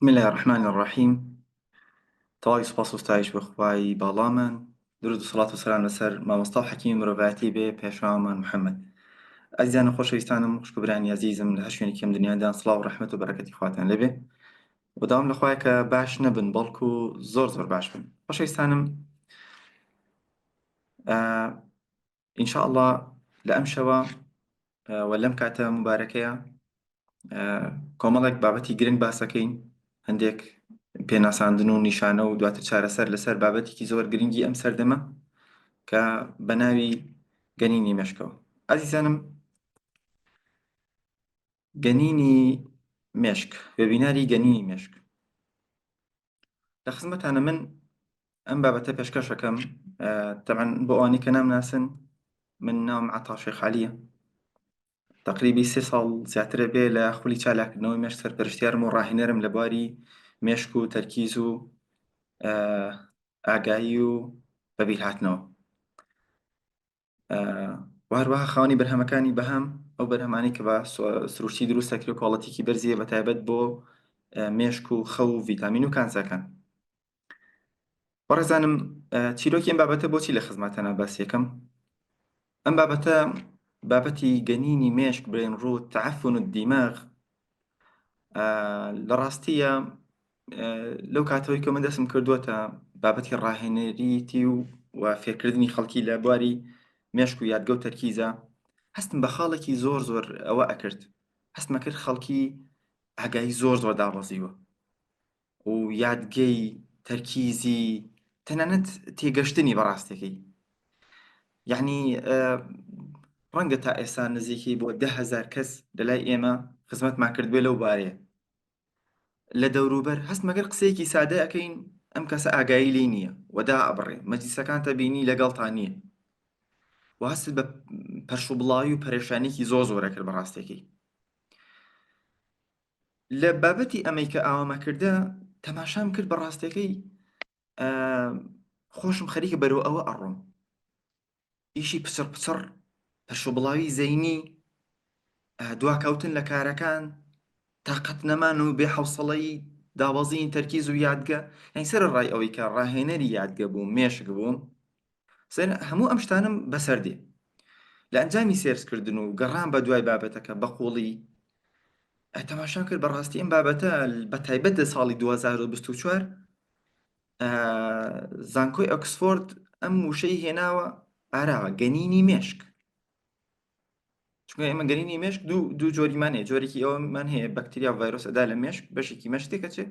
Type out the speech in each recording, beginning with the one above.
بسم اللە الرحمن الرحیم تەواوی سوپاس و ستایش بۆ خوای باڵامان درود و سەڵات و سەلام لەسەر مامۆستا و حەکیمی مرۆڤایەتی بێ پێشەوامان محەممەد ئەزیزان و خۆشەویستانم خوشک و برایانی ئەزیزم لە هەر شوێنێکی ئەم دنیادان سڵاو و ڕەحمەت و بەرەکەتی خواتان لێبێ و داوام لە خوایە کە باش نەبن بەڵکو زۆر زۆر باش بن خۆشەویستانم ان شاء اللە لە ئەمشەوە و لەم کاتە مبارەکەیە کۆمەڵێک بابەتی گرنگ باسەکەین هەندێک پێناساندن و نیشانە و دواتر چارەسەر لەسەر بابەتێکی زۆر گرنگی ئەم سەردەمە کە بە ناوی گەنینی مێشکەوە ئازیزانم گەنینی مێشک وێبیناری گەنینی مێشک لە خزمەتانە من ئەم بابەتە پێشکەشەکەم تەبعەن بۆ ئەوانەی کە نامناسن من ناوم عەتا شێخ عەلیە تقریبی سێ ساڵ زیاترە بێ لە خولی چالاکردنەوەی مێشک سەرپەرشتیارم و ڕاهێنەرم لە بواری مێشک و تەرکیز و ئاگایی و بەبیرهاتنەوە و هەروەها خاوەنی بەرهەمەکانی بەهەم ئەو بەرهەمانەی کە بە سروشتی دروست دەکرێت quality ێکی بەرزیە بە تایبەت بۆ مێشک و خەو و ڤیتامین و کانزاکان بەڕێزانم چیرۆکی ئەم بابەتە بۆچی لە خزمەتەنا باس یەکەم ئەم بابەتە بابەتی گەنینی مێشک brain rot تعفن الدماغ لە ڕاستیە لەو کاتەوەی کە من دەستم کردووەتە بابەتی ڕاهێنەریتی و و فێرکردنی خەڵکی لە بواری مێشک و یادگە و تەرکیزە هەستم بە خاڵێکی زۆر زۆر ئەوە ئەکرد هەستمە کرد خەڵکی ئاگایی زۆر زۆر دابەزیوە و یادگەی تەرکیزی تەنانەت تێگەشتنی بەڕاستەکەی یعنی ڕەنگە تا ئێستا نزیکی بۆ 10هزار کەس لە لای ئێمە خزمەتمان کردبێ لەو بارەیە لە دەوروبەر هەست مەگەر قسەیەکی سادە ئەەکەین ئەم کەسە ئاگایی لی نییە وەدا ئەبڕێ مەجلیسەکانتە بینی لەگەڵتا نییە و هەست بە پەرش و بڵاوی و پەرێشانێکی زۆر زۆرە کرد بەڕاستەکەی لە بابەتی ئەمەی کە ئاوامە کردە تەماشام کرد بە ڕاستەکەی خۆشم خەریکە بەرەو ئەوە ئەڕۆم ئیشی پچڕ پچڕ پەرشوبڵاوی زەینی دواکەوتن لە کارەکان تاقەت نەمان و بێ حەوسەڵەی دابەزین تەرکیز و یادگە یانی سەر ڕای ئەوەی کە ڕاهێنەری یادگە بووم مێشک بووم سەر هەموو ئەم شتانم بەسەر دێ لە ئەنجامی سێرچکردن و گەڕان بە دوای بابەتەکە بە قوڵی تەماشام کرد بەڕاستی ئەم بابەتە بە تایبەت لە ساڵی 2024 زانکۆی ئۆکسفۆرد ئەم وشەی هێناوە ئاراوە گەنینی مێشک چونکە ئێمە گەنینی مێشک دوو دوو جۆریمان هەیە جۆرێکی ئەومان هەیە بەکتریا و ڤایرۆس ئەدا لە مێشک بەشێکی مێشک تێکەچێت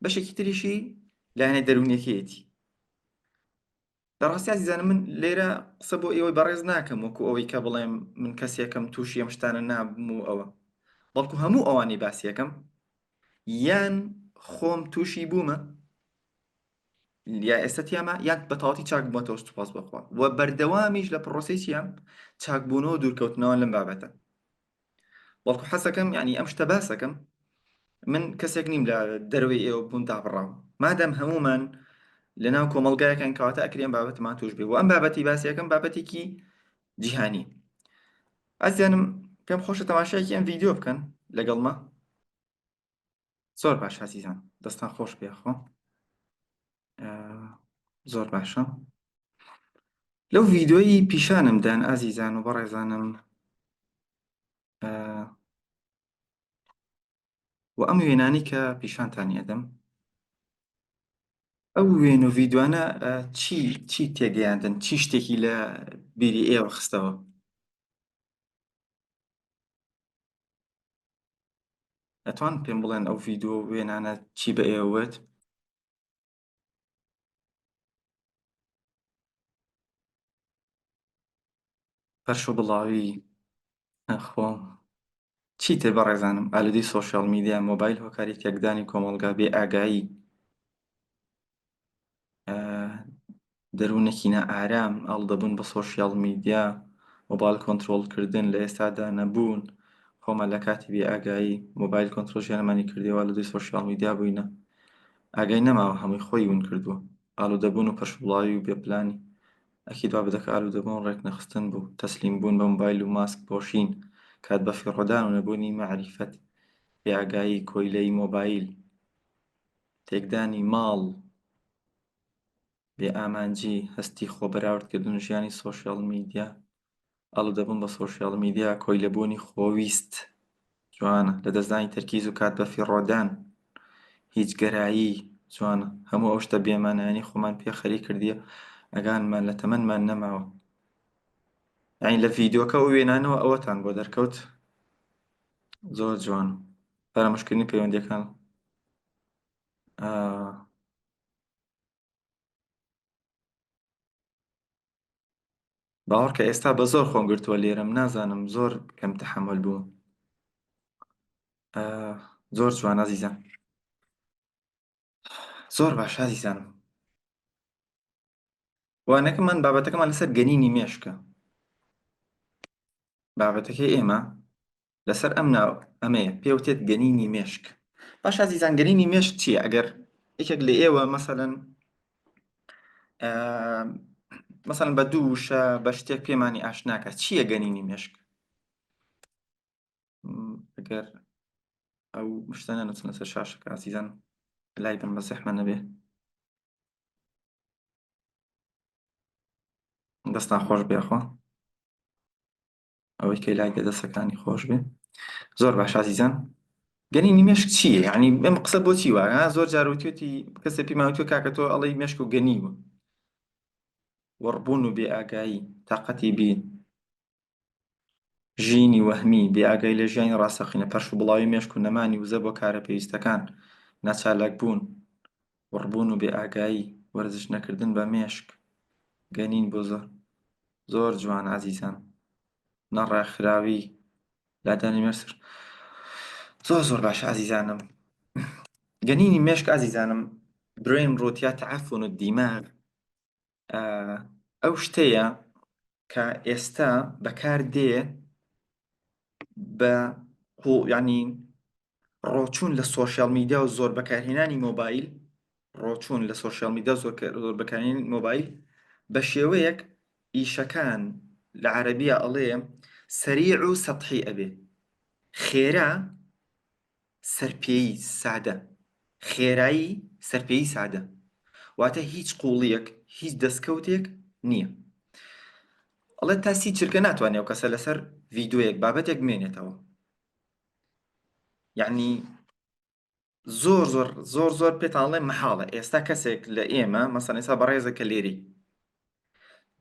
بەشێکی تریشی لایەنە دەروونیەکەیەتی لە ڕاستی ئازیزانم من لێرە قسە بۆ ئێوەی بەڕێز ناکەم وەکو ئەوەی کە بڵێم من کەسێکم تووشی ئەم شتانە نابم و ئەوە بەڵکو هەموو ئەوانەی باسیەکەم یان خۆم تووشی بوومە یا ئێستا تیامە یان بە تەواوەتی چاک بوومەتەوە سوپاس بەخوا و بەردەوامیش لە پرۆسەی چیام چاکبوونەوە دوورکەوتنەوە لەم بابەتە بەڵکو حەزەکەم یعنی ئەم شتە باسەکەم من کەسێک نیم لە دەرەوەی ئێوە بوون دابڕاوم مادەم هەمومان لە ناو کۆمەڵگایەکان کەواتە ئەکرێن بابەتمان توش بێ و ئەم بابەتی باسیەکەم بابەتێکی جیهانی ئازیانم پێم خۆشە تەماشایەکی ئەم ڤیدیۆ بکەن لەگەڵمە زۆر باش ئازیزان دەستان خۆش بێخۆ زۆر باشە لەو ڤیدیۆیی پیشانم دان ئازیزان و بەڕێزانم و ئەم وێنانی کە پیشانتانی ئەدەم ئەو وێن و ڤیدیۆانە چی چی تێگەیاندن چی شتێکی لە بیری ئێوە خستەوە ئەتوان پێم بڵێن ئەو ڤیدیۆ وێنانە چی بە ئێوە وت؟ پەرش و بڵاوی خۆم چیتر بەڕێزانم ئالودەی social media مۆبایل هۆکاری تێکدانی کۆمەڵگا بێ ئاگایی دەروونێکی نائارام ئاڵودەبوون بە social media، مۆبایل کۆنترۆڵکردن، لە ئێستادا نەبوون، خۆمان لە کاتی بێ ئاگایی مۆبایل کۆنترۆڵ ژیانمانی کردیەوە ئالودەی social media بووینە، ئاگای نەماوە هەمووی خۆی ون کردووە، ئالودەبوون و پەرشوبڵاوی و بێ پلانی، ئەکید بابەتەکە ئالودەبوون ڕێکنەخستن بوو، تەسلیم بوون بە مۆبایل و ماسک پۆشین، کات بەفیڕۆدان و نەبوونی مەعریفەت، بێ ئاگایی، کۆیلەی مۆبایل. تێکدانی ماڵ، بێ ئامانجی، هەستی خۆ بەراوردکردن و ژیانی سۆشیال میدیا، ئاڵودەبوون بە سۆشیال میدیا، کۆیلەبوونی خۆویست، جوانە، لەدەستدانی تەرکیز و کات بەفیڕۆدان، هیچگەرایی، جوانە، هەموو ئەو شتە بێمانایانەی خۆمان پێ خەریک کردیە ئەگانمان لە تەمەنمان نەماوە. یانی لە ڤیدیۆکە و وێنانەوە ئەوەتان بۆ دەرکەوت زۆر جوان فەرامۆشکردنی پەیوەندیەکان باوەڕکە ئێستا بە زۆر خۆم گرتووە لێرەم نازانم زۆر کەم تەحەمول بووم زۆر جوان ئازیزان زۆر باش ئازیزانم وانەکەمان بابەتەکەمان لەسەر گەنینی مێشکە بابەتەکەی ئێمە لەسەر ئەم ناو ئەمەیە پێوتێت گەنینی مێشک باش ئازیزان گەنینی مێشک چییە ئەگەر یەکێک لە ئێوە مەسەلەن مەسەلەن بە دوو وشە بە شتێک پێمانی ئاشناکە چییە گەنینی مێشک ئەگەر ئەو شتە نەنووسنە سەر شاشەکە ئازیزان لای بن بە زەحمە نەبێ دەستان خۆش بێخۆ ئەوەی کە لای دەستەکانی خۆش بێ زۆر باش ئازیزان گەنینی مێشک چییە یعنی ئەم قسە بۆچی وایە زۆر جار وتوێتی کەسێ پێمان وتوە کاکە تۆ ئەڵێی مێشک و گەنیوە وەڕبوون و بێ ئاگایی تاقەتی بی ژینی وەهمی بێ ئاگای لە ژیانی ڕاستەقینە پەرش و بڵاوی مێشک و نەمانی وزە بۆ کارە پێویستەکان ناچالاک بوون وڕبوون و بێ ئاگایی وەرزش نەکردن بە مێشک گەنین بۆ زۆر زۆر جوان ئازیزان ناڕێکخراوی لادانی مێشک زۆر زۆر باش ئازیزانم گەنینی مێشک ئازیزانم brain rot یا تعفن الدماغ ئەو شتەیە کە ئێستا بەکار دێ بە ینی ڕۆچوون لە سۆشیال میدیا و زۆر بەکارهێنانی مۆبایل ڕۆچوون لە سۆشیال میدیا زۆر زۆر بەکارهێنانی مۆبایل بە شێوەیەک ئیشەکان لە عەرەبیە ئەڵێ سەریع و سەتحی ئەبێ خێرا سەرپێیی سادە خێرایی سەرپێیی سادە واتە هیچ قوڵیەک هیچ دەستکەوتێک نییە ئەڵێ تا سی چرکە ناتوانێت ئەو کەسە لەسەر ڤیدۆیەک بابەتێک بمێنێتەوە یعنی زۆر زۆر زۆر زۆر پێتان ئەڵێم مەحاڵە ئێستا کەسێک لە ئێمە مەسەن ئێستا بەڕێزە کە لێری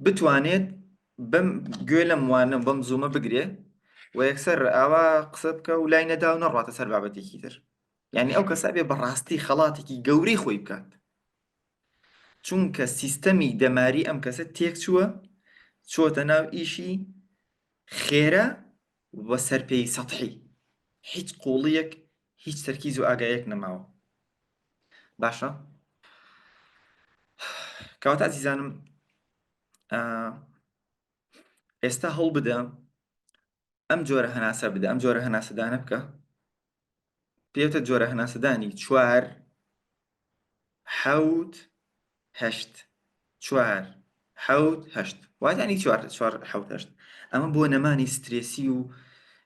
بتوانێت بەم گوێ لەم وانە بەم زوومە بگرێ و یەکسەر ئاوا قسە بکە و لای نەدا و نەڕاتە سەر بابەتێکی تر یعنی ئەو کەسە بێ بەڕاستی خەڵاتێکی گەورەی خۆی بکات چونکە سیستەمی دەماری ئەم کەسە تێکچووە چۆتە ناو ئیشی خێرا و سەرپێی سەتحی هیچ قوڵیەک هیچ تەرکیز و ئاگایەک نەماوە باشە کەواتە ئازیزانم ئێستا هەوڵ بدە ئەم جۆرە هەناسە بدە ئەم جۆرە هەناسەدانە بکە پێوتە جۆرە هەناسەدانی چوار حەوت هەشت چوار حەوت هەشت واتانی چوار چوار حەوت هەشت ئەمە بۆ نەمانی سترێسی و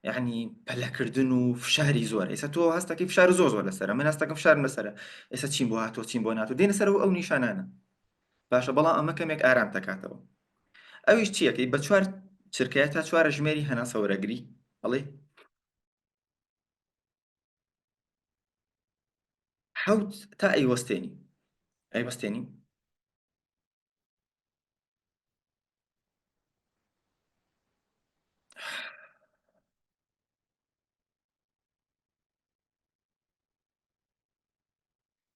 یعنی پەلەکردن و فشاری زۆر ئێستا تۆ هەستەکەی فشار زۆر زۆر لەسەر من هەستەکەم فشارم لەسەرە ئێستا چیم بۆ هاتۆ چیم بۆ ناتۆ دێنە سەرەوە ئەو نیشانانە باشە بەڵام ئەمە کەمێک ئارام دەکاتەوە ئەویش چیەکەی بە چوار چرکەیە تا چوارە ژمێری هەناسە وەرەگری ئەڵێ حەوت تا ئەیوەستێنی ئەیوەستێنی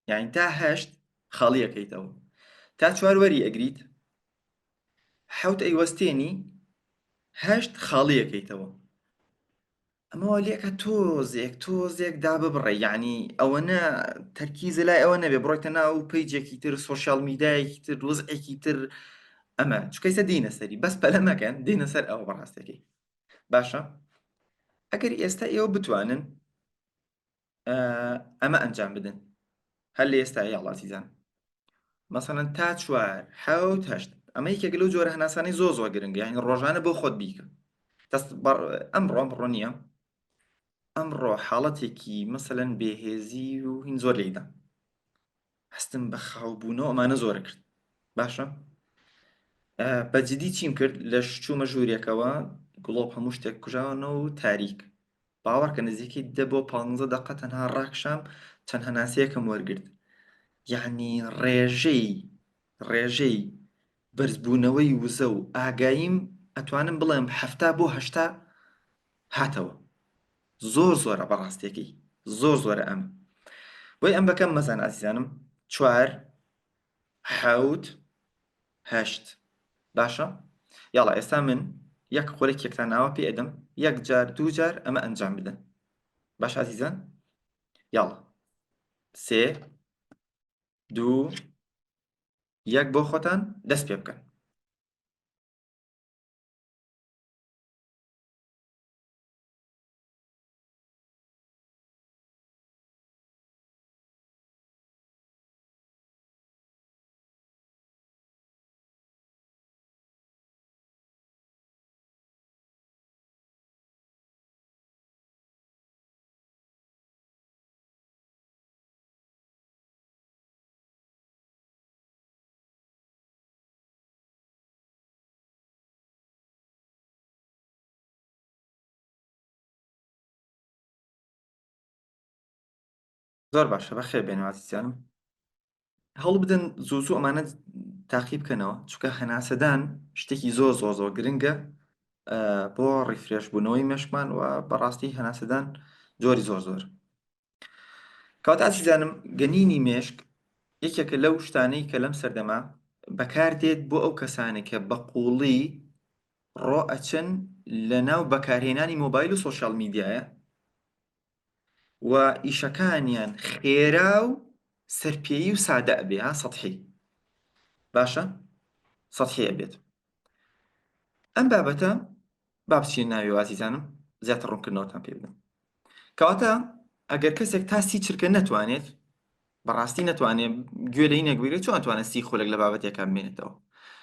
یعنی تا هەشت خاڵیەکەیتەوە تا چوار وەری ئەگریت حەوت ئەیوەستێنی هەشت خاڵیەکەیتەوە ئەمە وا لێکە تۆزێک تۆزێک داببڕێ یعنی ئەوەنە تەرکیزە لای ئەوە نەبێ بڕۆیتە ناو پەیجێکی تر سۆشیال میدایەکی تر وزعێکی تر ئەمە چکەیسە دینە سەری بەس پەلە مەکەن دینە سەر ئەوە بەڕاستەکەی باشە ئەگەر ئێستا ئێوە بتوانن ئەمە ئەنجام بدەن هەر لە ئێستا یاڵا ئازیزان مەسەلەن تا چوار حەوت هەشت ئەمە یەکێک لەو جۆرە هەناسانەی زۆر زۆر گرنگە یعنی ڕۆژانە بۆ خۆت بیکە دەست ئەمڕۆ ئەمڕۆ نییە ئەمڕۆ حاڵەتێکی مەسەلەن بێهێزی و هین زۆر لێدا. هەستم بە خاوبوونەوە ئەمانە زۆرە کرد باشە بە جدی چیم کرد لە چوومە ژوورێکەوە گڵۆپ هەموو شتێک کوژاوەنەوە و تاریک باوەڕکە نزیکەی دە بۆ پ دقە تەنها ڕاکشام چەند هەناسەیەکم وەرگرت یعنی ڕێژەی ڕێژەی بەرزبوونەوەی وزە و ئاگاییم ئەتوانم بڵێم هەفتا بۆ هەشتا هاتەوە زۆر زۆرە بەڕاستیەکەی زۆر زۆرە ئەم بۆی ئەم بەکەم مەزان ئازیزانم چوار حەوت هەشت باشە یاڵا ئێستا من یەک خولەکێکتان ناوە پێ ئەدەم یەک جار دوو جار ئەمە ئەنجام بدەن باش ئازیزان یاڵا سێ دوو یەک بۆ خۆتان دەست پێ بکەن. زۆر باشە بەخێر بێن ئازیزانم هەوڵ بدەن زوو زوو ئەمانە تاقی بکەنەوە چونکە هەناسەدان شتێکی زۆر زۆر زۆر گرنگە بۆ refresh بوونەوەی مێشکمان و بەڕاستی هەناسەدان جۆری زۆر زۆر کەواتە ئازیزانم گەنینی مێشک یەکێکە لەو شتانەی کە لەم سەردەمە بەکاردێت بۆ ئەو کەسانێک کە بە قوڵی ڕۆ ئەچن لە ناو بەکارهێنانی مۆبایل و social media یە و ئیشەکانیان خێرا و سەرپێیی و سادە ئەبێ ها سەتحی باشە سەتحی ئەبێت ئەم بابەتە با بچینە ناوی ئازیزانم زیاتر ڕوونکردنەوەتان پێ بدەم کەواتە ئەگەر کەسێک تا سی چرکە نەتوانێت بەڕاستی نەتوانێت گوێ لەی نەگوێرێت چۆن ئەتوانێت سی خولەک لە بابەتێکا بمێنێتەوە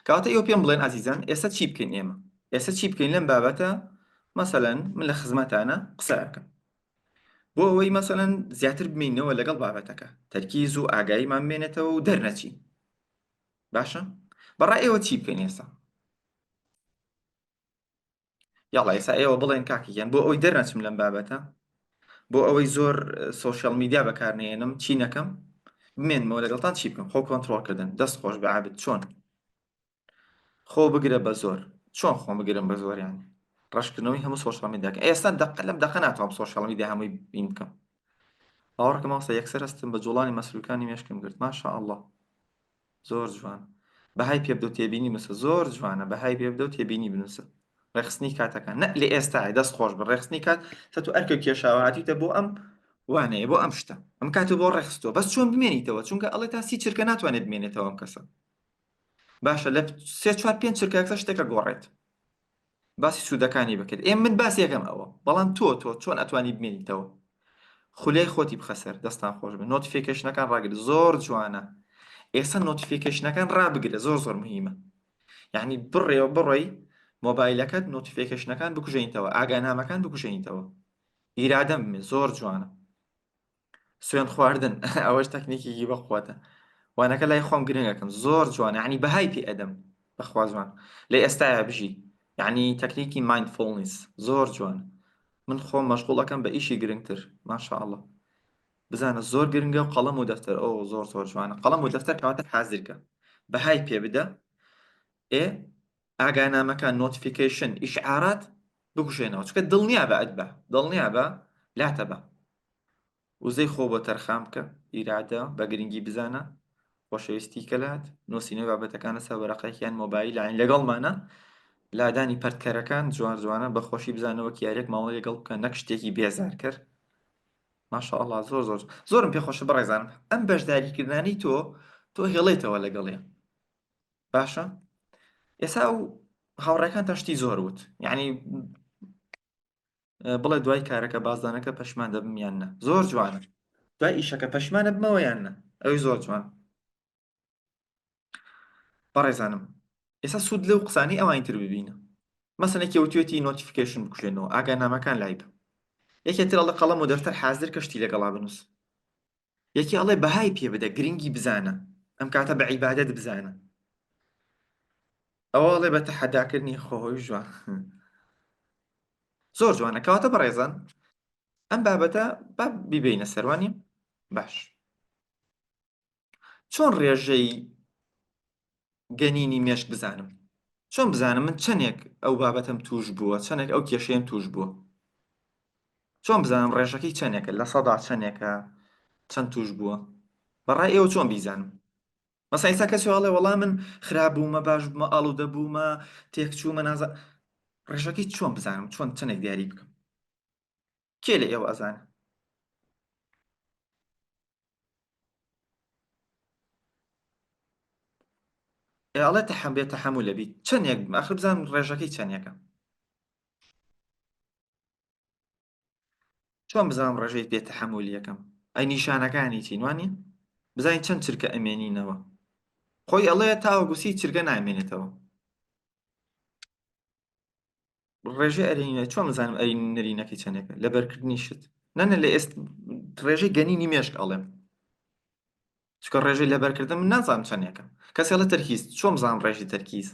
کەواتە ئێوە پێم بڵێن ئازیزان ئێستا چی بکەین ئێمە ئێستا چی بکەین لەم بابەتە مەسەلەن من لە خزمەتانە قسە ئەکەم بۆ ئەوەی مەسەلەن زیاتر بمینەوە لەگەڵ بابەتەکە تەرکیز و ئاگاییمان بمێنێتەوە و دەرنەچین باشە بەڕای ئێوە چی بکەین ئێستا یاڵا ئێستا ئێوە بڵێن کاکە گیان بۆ ئەوەی دەرنەچم لەم بابەتە بۆ ئەوەی زۆر social media بەکارنێنم چی نەکەم بمێنمەوە لەگەڵتان چی بکەم خۆ کۆنترۆڵکردن دەست خۆش بە عابد چۆن خۆ بگرە بە زۆر چۆن خۆم بگرم بە زۆریان ڕەشکردنەوەی هەموو social media کە ئێستا دەقە لەم دەقە ناتوانم social media هەمووی بین بکەم باوەڕکە مامۆستا یەکسەر هەستم بە جوڵانی مەسلوکانی مێشکم گرت ماشاءاللە زۆر جوان بەهای پێ بدە و تێبینی بنووسە زۆر جوانە بەهای پێ بدە و تێبینی بنووسە ڕێخستنی کاتەکان نە لە ئێستا دەست خۆش بە ڕێخستنی کات سە تو ئەرکە کێشاوە هاتیتە بۆ ئەم وانەیە بۆ ئەم شتە ئەم کاتە بۆ ڕێخستووە بەس چۆن بمێنیتەوە چونکە ئەڵێ تا سی چرکە ناتوانێت بمێنێتەوە ئەم کەسە باشە لە سێ چوار پێنج چرکەکە شتێکە گۆڕێت باسی سوودەکانی بکرد ئێ من باسی یەکەم ئەوە بەڵام تۆ تۆ چۆن ئەتوانی بمێنیتەوە خولیای خۆتی بخە سەر دەستان خۆش بن notification ەکان ڕاگر زۆر جوانە ئێستا notification ەکان ڕابگرە زۆر زۆر مهمە یعنی بڕێەوە بڕۆی مۆبایلەکەت notification ەکان بکوژێنیتەوە ئاگانامەکان بکوژێنیتەوە ئیرادەم بمێ زۆر جوانە سوێن خواردن ئەوەش تەکنیکێکی بەقوەتە وانەکە لای خۆم گرنگەکەم زۆر جوانە یعنی بەهای پێ ئەدەم بەخوا جوان لە ئێستایا بژی یعنی تەکنیکی mindfulness زۆر جوان من خۆم مەشغوڵەکەم بە ئیشی گرنگتر ماشاءاللە بزانە زۆر گرنگە و قەڵەم و دەفتەر ئەو زۆر زۆر جوانە قەڵەم و دەفتەر کەواتە حازرکە بەهای پێ بدە ئێ ئاگانامەکان notification ئیشعارات بکوژێنەوە چونکە دڵنیا بە ئەتبە دڵنیا بە لاتە بە وزەی خۆ بۆ تەرخان بکە، ئیرادە بە گرنگی بزانە، خۆشەویستی کەلات، نووسینەوەی بابەتەکان لەسەر وەرەقەیەک یان مۆبایل یان لەگەڵمانە، لادانی پەرتکەرەکان جوان جوانە، بە خۆشی بزانە وەک یاریەک مامەڵەی لەگەڵ بکە نەک شتێکی بێزارکەر. ماشاء الله زۆر زۆر زۆرم پێخۆشە بەڕێزانم ئەم بەشداریکردنانی تۆ تۆ هێڵێتەوە لەگەڵیان باشە ئێستا ئەو هاوڕێکان تا شتی زۆر وت یعنی بڵێ دوای کارەکە بازدانەکە پەشیمان دەبم یان نە زۆر جوانە دوای ئیشەکە پەشیمانە بمەوە یان نە ئەوی زۆر جوان بەڕێزانم ئێستا سوود لەو قسانی ئەوانی تر ببینە مەسەنە کێوتوێتی notification بکوژێنەوە ئاگانامەکان لای بە یەکێ تر ئەڵێ قەڵەم و دەفتەر حازر کەشتی لەگەڵا بنووس. یەکی ئەڵێ بەهای پێ بدە گرنگی بزانە ئەم کاتە بە عیبادەت بزانە ئەوە ئەڵێ بە تەحەداکردنی خۆی جوان زۆر جوانە کەواتە بەڕێزان ئەم بابەتە با بیبینە سەروانی باش چۆن ڕێژەی گەنینی مێشک بزانم چۆن بزانم من چەندێک ئەو بابەتەم توش بووە چەندێک ئەو کێشەیەم توش بووە چۆن بزانم ڕێژەکەی چەندێکە لە سەدا چەندێکە چەند توش بووە بەڕای ئێوە چۆن بیزانم مەسا ئیسا کەسی ئەڵێ وەڵا من خراپ بوومە باش بوومە ئاڵودە بوومە تێکچوومە نازە ڕێژەکەی چۆن بزانم چۆن چەندێک دیاری بکەم کێ لە ئێوە ئەزانە ئەڵێ تەحەم بێ تەحەمول لەبیت چەندێک ئاخر بزانم ڕێژەکەی چەندێکە چۆن بزانم ڕێژەی بێ تەحەمولیەکەم ئەی نیشانەکانی چین وانی بزانین چەند چرکە ئەمێنینەوە خۆی ئەڵێ تاوەکو سی چرکە نامێنێتەوە ڕێژەی ئەرێنی چۆن بزانم ئەرێنی نەرینەکەی چەندێکە لەبەرکردنی شت نەنە لە ئێست ڕێژەی گەنینی مێشک ئەڵێم چکە ڕێژەی لەبەرکردن من نازانم چەندێکە کەسێ لە تەرکیز چۆن بزانم ڕێژی تەرکیز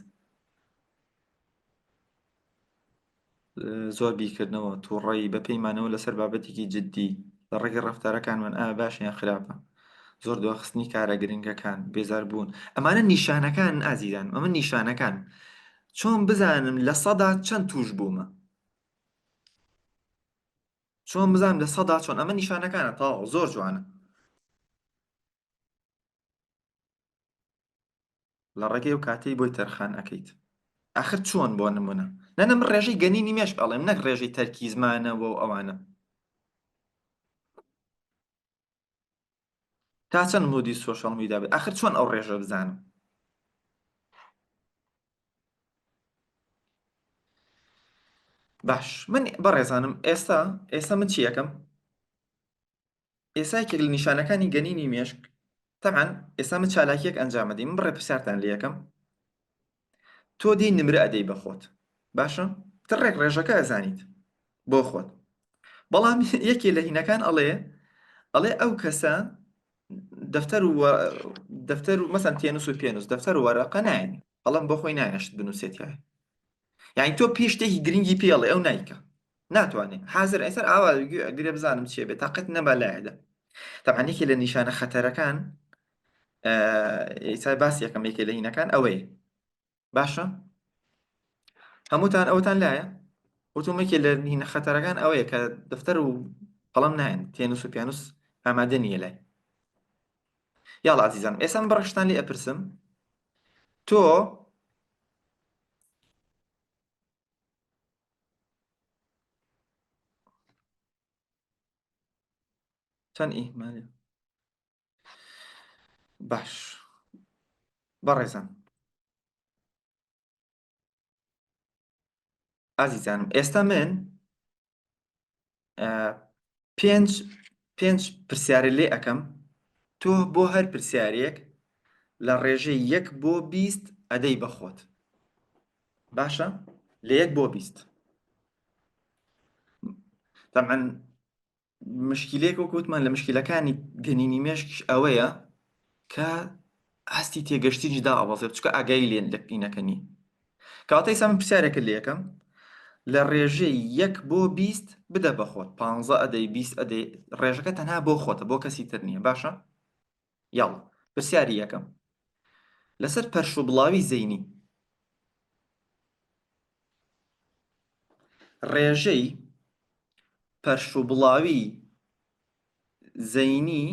زۆر بیرکردنەوە تووڕەیی بە پەیمانەوە لەسەر بابەتێکی جددی لە ڕێگەی ڕەفتارەکانمان ئایا باشە یان خراپە زۆر دواخستنی کارە گرنگەکان بێزاربوون ئەمانە نیشانەکان ئازیزان ئەمە نیشانەکان چۆن بزانم لە سەدا چەند توش بوومە چۆن بزانم لە سەدا چۆن ئەمە نیشانەکانە تەواو زۆر جوانە لە ڕێگەی ئەو کاتەی بۆی تەرخان ئەکەیت ئاخر چۆن بۆ نمونە نەنە من ڕێژەی گەنینی مێشک ئەڵێم نەک ڕێژەی تەرکیزمانەوە و ئەوانە تا چەند mode ی social media بێت ئاخر چۆن ئەو ڕێژە بزانم باش من بەڕێزانم ئێستا ئێستا من چی یەکەم ئێستا یەکێک لە نیشانەکانی گەنینی مێشک تەبعەن ئێستا من چالاکیەک ئەنجامەدەی من بڕێ پرسیارتان لێ یەکەم تۆ دێی نمرە ئەدەی بە خۆت باشە تڕێک ڕێژەکە ئەزانیت بۆ خۆت بەڵام یەکێ لە هینەکان ئەڵێ ئەڵێ ئەو کەسە دەفتەر و دەفتەر و مەسەن تێنوس و پێنوس دەفتەر و وەرەقە نایەنی بەڵام بۆ خۆی نایەشت بنووسێت یای یعنی تۆ پێ شتێکی گرنگی پێڵێ ئەو نایکە ناتوانێت حاضر ئەسەر ئاوا گرێ بزانم چیە بێ تاقەت نەما لایەدا تەبعەن یەکێ لە نیشانە خەتەرەکان ئیسا باس یەکەم یەکێ لە هینەکان ئەوەیە باشە هەمووتان ئەوتان لایە وتم یەکێ لە هینە خەتەرەکان ئەوەیە کە دەفتەر و قەڵەم نایەن تێنوس و پیانوس ئامادە نییە لای یاڵا ئازیزانم ئێستا من بەڕێشتان لێ ئەپرسم تۆ چەند ئیهمالە باش بەڕێزان ئازیزانم ئێستا من پێنج پێنج پرسیارە لێ ئەەکەم تۆ بۆ هەر پرسیارێک لە ڕێژەی یەک بۆ 20 ئەدەی بەخۆت باشە لە یەک بۆ 20 طبعا مشکیلەیەک وەک وتمان لە مشکیلەکانی گەنینی مێشکیش ئەوەیە کە ئاستی تێگەشتنی دائەبەزێت چونکە ئاگایی لێ لە قینەکە نییە کەواتە ئیسا من پرسیارێکت لێ یەکەم لە ڕێژەی یەک بۆ 20 بدە بە خۆت پانزە ئەدەی 20 ئەدەی ڕێژەکە تەنها بۆ خۆتە بۆ کەسی تر نییە باشە یاڵ پرسیاری یەکەم لەسەر پەرش و بڵاوی زەینی ڕێژەی پەرش و بڵاوی زەینی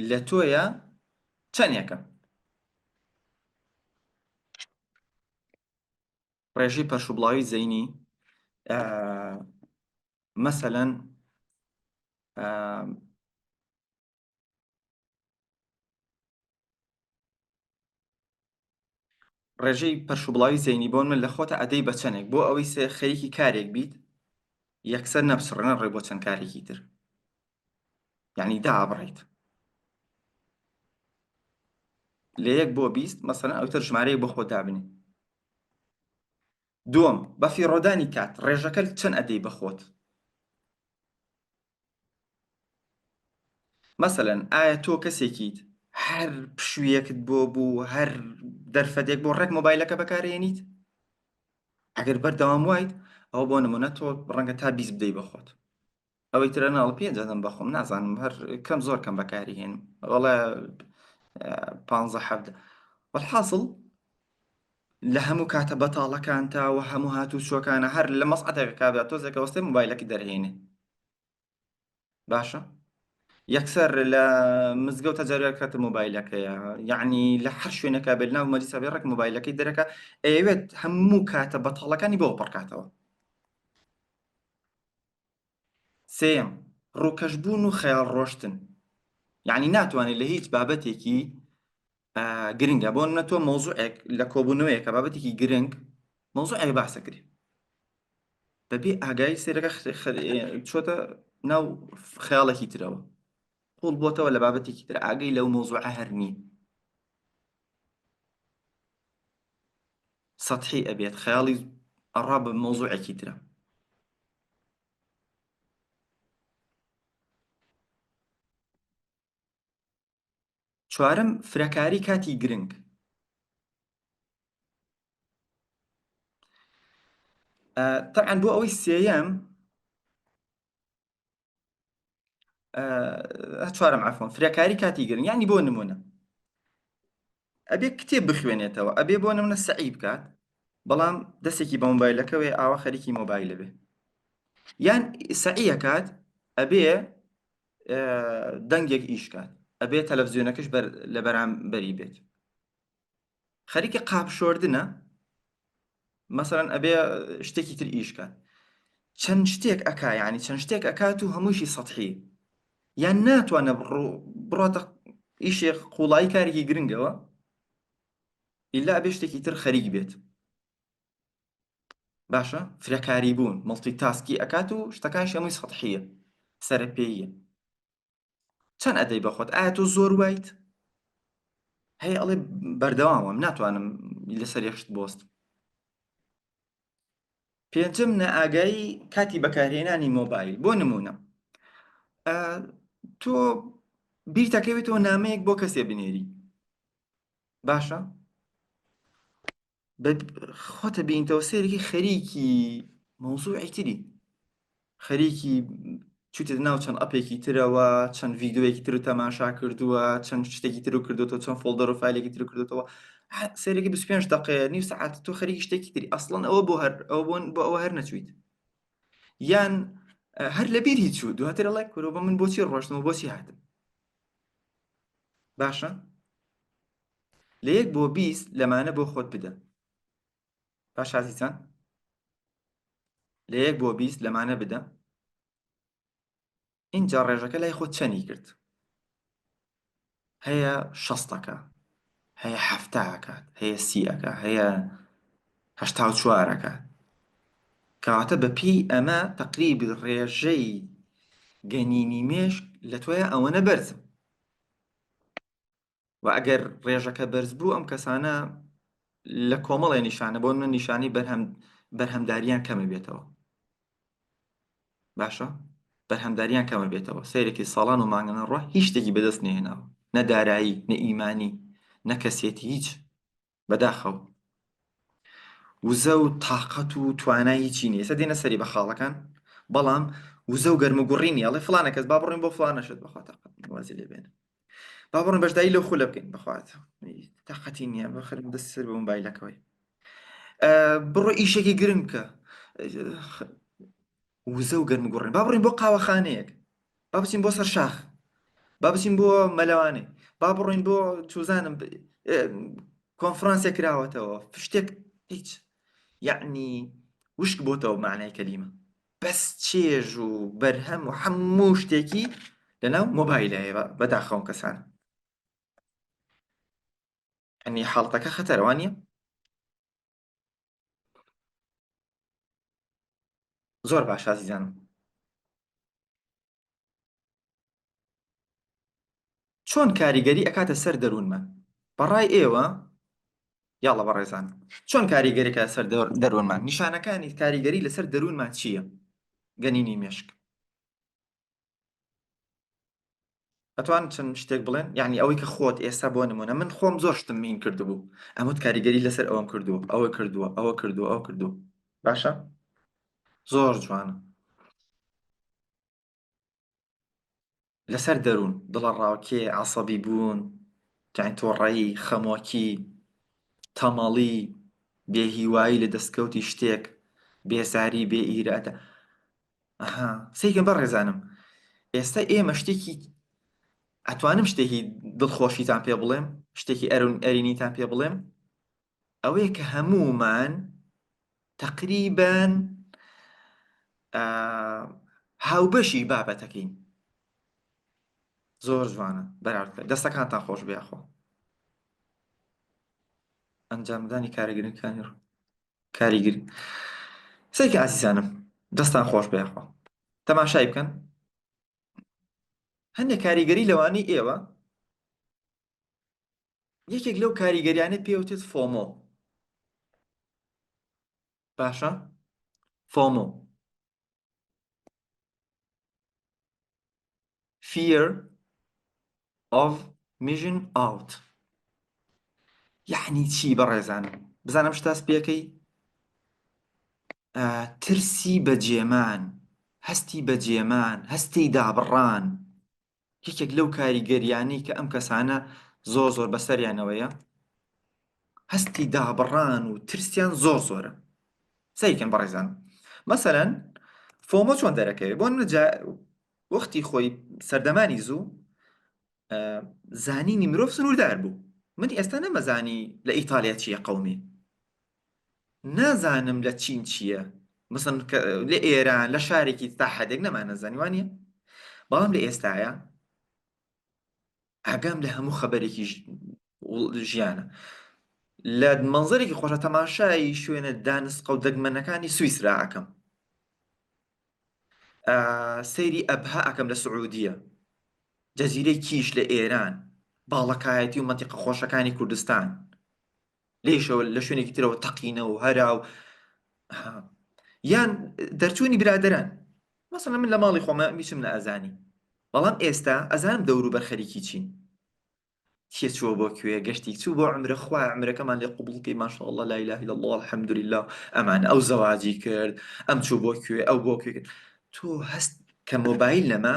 لە تۆیە چەندێکە؟ ڕێژەی پەرش و بڵاوی زەینی مەسەلەن ڕێژەی پەرشوبڵاوی زەینی بۆن من لە خۆتە ئەدەی بە چەندێک بۆ ئەوەی سێ خەریکی کارێک بیت یەکسەر نەپچڕێ نەڕۆی بۆ چەند کارێکی تر یعنی دابڕیت لە یەک بۆ 20 مەسەلەن ئەوتر ژمارەیەک بۆ خۆت دابنێ دووەم بە فیڕۆدانی کات ڕێژەکە چەند ئەدەی بە خۆت؟ مەسەلەن ئایا تۆ کەسێکیت هەر پشوویەکت بۆ بوو هەر دەرفەتێک بۆ ڕێک مۆبایلەکە بەکارێنیت ئەگەر بەردەوام وایت ئەوە بۆ نمونە تۆ ڕەنگە تا 20 بدەی بەخۆت ئەوەی ترە ناڵ پێنج دەدەم بەخۆم نازانم هەر کەم زۆر کەم بەکاری هێنم وەڵا پ حەفدە وەحاصل لە هەموو کاتە بەتاڵەکان تا و هەموو هاتوو چۆکانە هەر لە مەسعەتێکە کابرا تۆزێکە وەستێ مۆبایلەکە دەرهێنێ باشە یەکسەر لە مزگەوتە جارێک کاتە مۆبایلەکەیە یعنی لە هەر شوێنەکە بێت ناو مەجلیسا بێ ڕێک مۆبایلەکەی دەرەکە ئەیەوێت هەموو کاتە بەتاڵەکانی بۆ پڕکاتەوە سێیەم، ڕووکەشبوون و خەیاڵ ڕۆشتن یعنی ناتوانێت لە هیچ بابەتێکی گرنگە بۆ نە تۆ مەوزوعێک لە کۆبوونەوەیەکە بابەتێکی گرنگ مەوزوعێک باسەکرێ بەبێ ئاگایی سێرەکە چۆتە ناو خەیاڵێکی ترەوە قوڵ بۆتەوە لە بابەتێکی تر ئاگەی لەو مەوزوعە هەر نییە سەتحی ئەبێت خەیاڵی ئەڕا بە مەوزوعێکی ترە چوارەم فرەکاری کاتی گرنگ تەعاان بۆ ئەوەی سێیەم چوارم عفوان فرەکاری کاتی گرنگ یعنی بۆ نمونە ئەبێ کتێب بخوێنێتەوە ئەبێ بۆ نمونە سەعی بکات بەڵام دەستێکی بە مۆبایلەکەوێ ئاوا خەریکی مۆبایلە بێ یان سەعیەکات ئەبێ دەنگێک ئیش کات ئەبێ تەلەڤزیۆنەکەش بەر لە بەرامبەری بێت خەریکی قاپ شۆردنە مەسەرەن ئەبێ شتێکی تر ئیش کات چەند شتێک ئەکا یعنی چەند شتێک ئەکات و هەمووشی سەحی یان ناتوانە بڕاتە ئیشێک قوڵایی کارێکی گرنگەوە ئیلا ئەبێ شتێکی تر خەریک بێت باشە فرەکاری بوون multitask ی ئەکات و شتەکان هەمووی سەحیە سەرپێیە چەند ئەدەی بەخۆت ئایا تۆ زۆر وایت هەیە ئەڵێ بەردەوامم ناتوانم لەسەر یەک شت بۆست پێنجەم نائاگایی کاتی بەکارهێنانی مۆبایل بۆ نمونە تۆ بیرتەکەوێتەوە نامەیەک بۆ کەسێ بنێری باشە خۆتە بینتەوە سێرێکی خەریکی مەوزوعی تری خەریکی چوتە ناو چەند app ێکی ترەوە چەند ڤیددیوەیەکی تر تەماشا کردووە چەند شتێکی تر کردوەوە چەند folder و فایلێکی تر کردوەوە سێرێکی 25 دقەیە نیو سەعات تۆ خەریکی شتێکی تری ئەسڵەن ئەوە بۆ هەر ئەوە بۆ بۆ ئەوە هەر نەچویت یان هەر لەبیر هیچ چوو دواتر ئەڵێ کورە بە من بۆچی ڕۆشتمەوە بۆچی هاتم باشە لە یەک بۆ 20 لەمانە بۆ خۆت بدە باش ئازیزان لە یەک بۆ 20 لەمانە بدە اینجا ڕێژەکە لای خۆت چەنی کرد هەیە شەستەکە هەیە هەفتاکات هەیە سیەکە هەیە هەشتا و چوارەکە کەواتە بە پێی ئەمە تقریبی ڕێژەی گەنینی مێشک لە تۆیا ئەوەنە بەرزم و ئەگەر ڕێژەکە بەرز بوو ئەم کەسانە لە کۆمەڵێ نیشانە بۆ من نیشانەی بەرهەم بەرهەمداریان کەمە بێتەوە باشە بەرهەمداریان کەمە بێتەوە سەیرێکی ساڵان و مانگانە ڕۆ هیچ شتێکی بەدەست نێناوە نە دارایی نە ئیمانی نە کەسێتی هیچ بەداخەوە وزە و تاقەت و توانای هیچی نییە ئێستا دێنە سەری بە خاڵەکان بەڵام وزە و گەرم و گوڕی نییە ئەڵێ فڵانە کەس با بڕۆین بۆ فڵانە شت بەخوا تاقەت نییە وازی لێ بێنە با بڕۆین بەشداری لەو خولە بکەین بەخوات تاقەتی نییە بەخەرم دەست سەر بە مۆبایلەکەوەی بڕۆ ئیشێکی گرنگ بکە وزە و گەرم و گوڕین با بڕین بۆ قاوەخانەیەک با بچین بۆ سەر شاخ با بچین بۆ مەلەوانێ با بڕۆین بۆ چوزانم کۆنفرانسێک کراوەتەوە شتێک هیچ یعنی وشک بۆتەوە معنای کەلیمە بەس چێژ و بەرهەم و هەموو شتێکی لەناو مۆبایلایە بەداخەوە کەسان ئەنی حاڵەتەکە خەتەرەوانە زۆر باش ئازیزانم چۆن کاریگەری ئەکاتە سەر دەروونمان بەڕای ئێوە یاڵە بەڕێزان چۆن کاریگەریکە سەر دەروونمان نیشانەکانی کاریگەری لەسەر دەروونمان چییە گەنینی مێشک؟ ئەتوان چەند شتێک بڵێن یعنی ئەوەی کە خۆت ئێستا بۆ نمونە من خۆم زۆر شتم مین کردبوو ئەمەت کاریگەری لەسەر ئەوەم کردووە ئەوە کردووە ئەوە کردووە ئەو کردووە باشە زۆر جوانە لەسەر دەروون دڵەڕاوکێ عەسەبی بوون یانی تۆڕەیی خەمۆکی تەمەڵی بێهیوایی لە دەستکەوتی شتێک بێزاری بێ ئیرادە ئەها سەیرکەن بەڕێزانم ئێستا ئێمە شتێکی ئەتوانم شتێکی دڵخۆشیتان پێ بڵێم شتێکی ئەرێنیتان پێ بڵێم ئەوەیە کە هەموومان تەقریبەن هاوبەشی بابەتەکەین زۆر جوانە بەراورد دەستەکانتان خۆش بێخۆ ئەنجامدانی کارگرنگەکانی کاریگر سەیکە ئازیزانم دەستان خۆش بێخۆ تەماشای بکەن هەندێک کاریگەری لەوانەی ئێوە یەکێک لەو کاریگەریانە پێوتێت FOMO باشە FOMO Fear of Missing Out یعنی چی بەڕێزانم بزانم شتاس پێەکەی ترسی بەجێمان هەستی بەجێمان هەستی دابڕان یەکێک لەو کاریگەریانەی کە ئەم کەسانە زۆر زۆر بەسەریانەوەیە هەستی دابڕان و ترسیان زۆر زۆرە سەیرکەن بەڕێزان مەسەلەن FOMO چۆن دەرەکەوێت بۆ نجا وەختی خۆی سەردەمانی زوو زانینی مرۆڤ سنووردار بوو من ئێستا نەمەزانی لە ئیتالیا چییە قومی نازانم لە چین چییە مەسەن لە ئێران لە شارێکی تا حدێک نەمانەزانی وانە بەڵام لە ئێستاە ئاگام لە هەموو خەبەرێکی ژیانە لە مەنزەرێکی خۆشە تەماشای شوێنە دانسقە و دەگمەنەکانی سویسرا ئەکەم سەیری ئەبها ئەکەم لە سعودیە جەزیرەی کیش لە ئێران باڵەکایەتی و مەنتیقە خۆشەکانی کوردستان لێیشەوە لە شوێنێکی ترەوە تەقینە و هەرا و یان دەرچوونی برادەران مەسەلەن من لە ماڵی خۆمە هیچم نەئەزانی بەڵام ئێستا ئەزانم دەوروبەر خەریکی چین کێ چووە بۆ کوێ گەشتی چوو بۆ عمرە خوا عمرەکەمان لێ قبوڵ کەی ماشاءاللە لا اله الا الله الحمد لله ئەمانە ئەو زەواجی کرد ئەم چوو بۆ کوێ ئەو بۆ کوێ کرد تۆ هەست کە مۆبایل نەما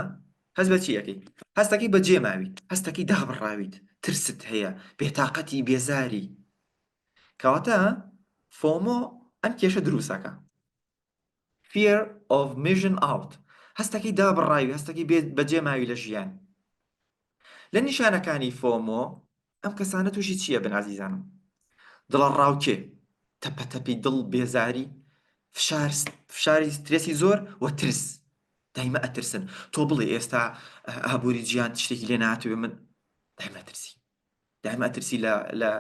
هەست بە چی ئەکەی؟ هەستەکەی بەجێ ماویت، هەستەکەی دابڕاویت، ترست هەیە، بێتاقەتی، بێزاری. کەواتە FOMO ئەم کێشە دروست ئەکا. Fear of Missing Out، هەستەکەی دابڕاوی، هەستەکەی بەجێ ماوی لە ژیان. لە نیشانەکانی FOMO ئەم کەسانە تووشی چی ئەبن ئازیزانم؟ دڵەڕاوکێ، تەپەتەپی دڵ، بێزاری، فشار، فشاری سترێسی زۆر و ترس. دایمە ئەترسن تۆ بڵێ ئێستا ئابووری جیان شتێکی لێ ناتوێ من دایمە ترسی دایمە ئەترسی لە لە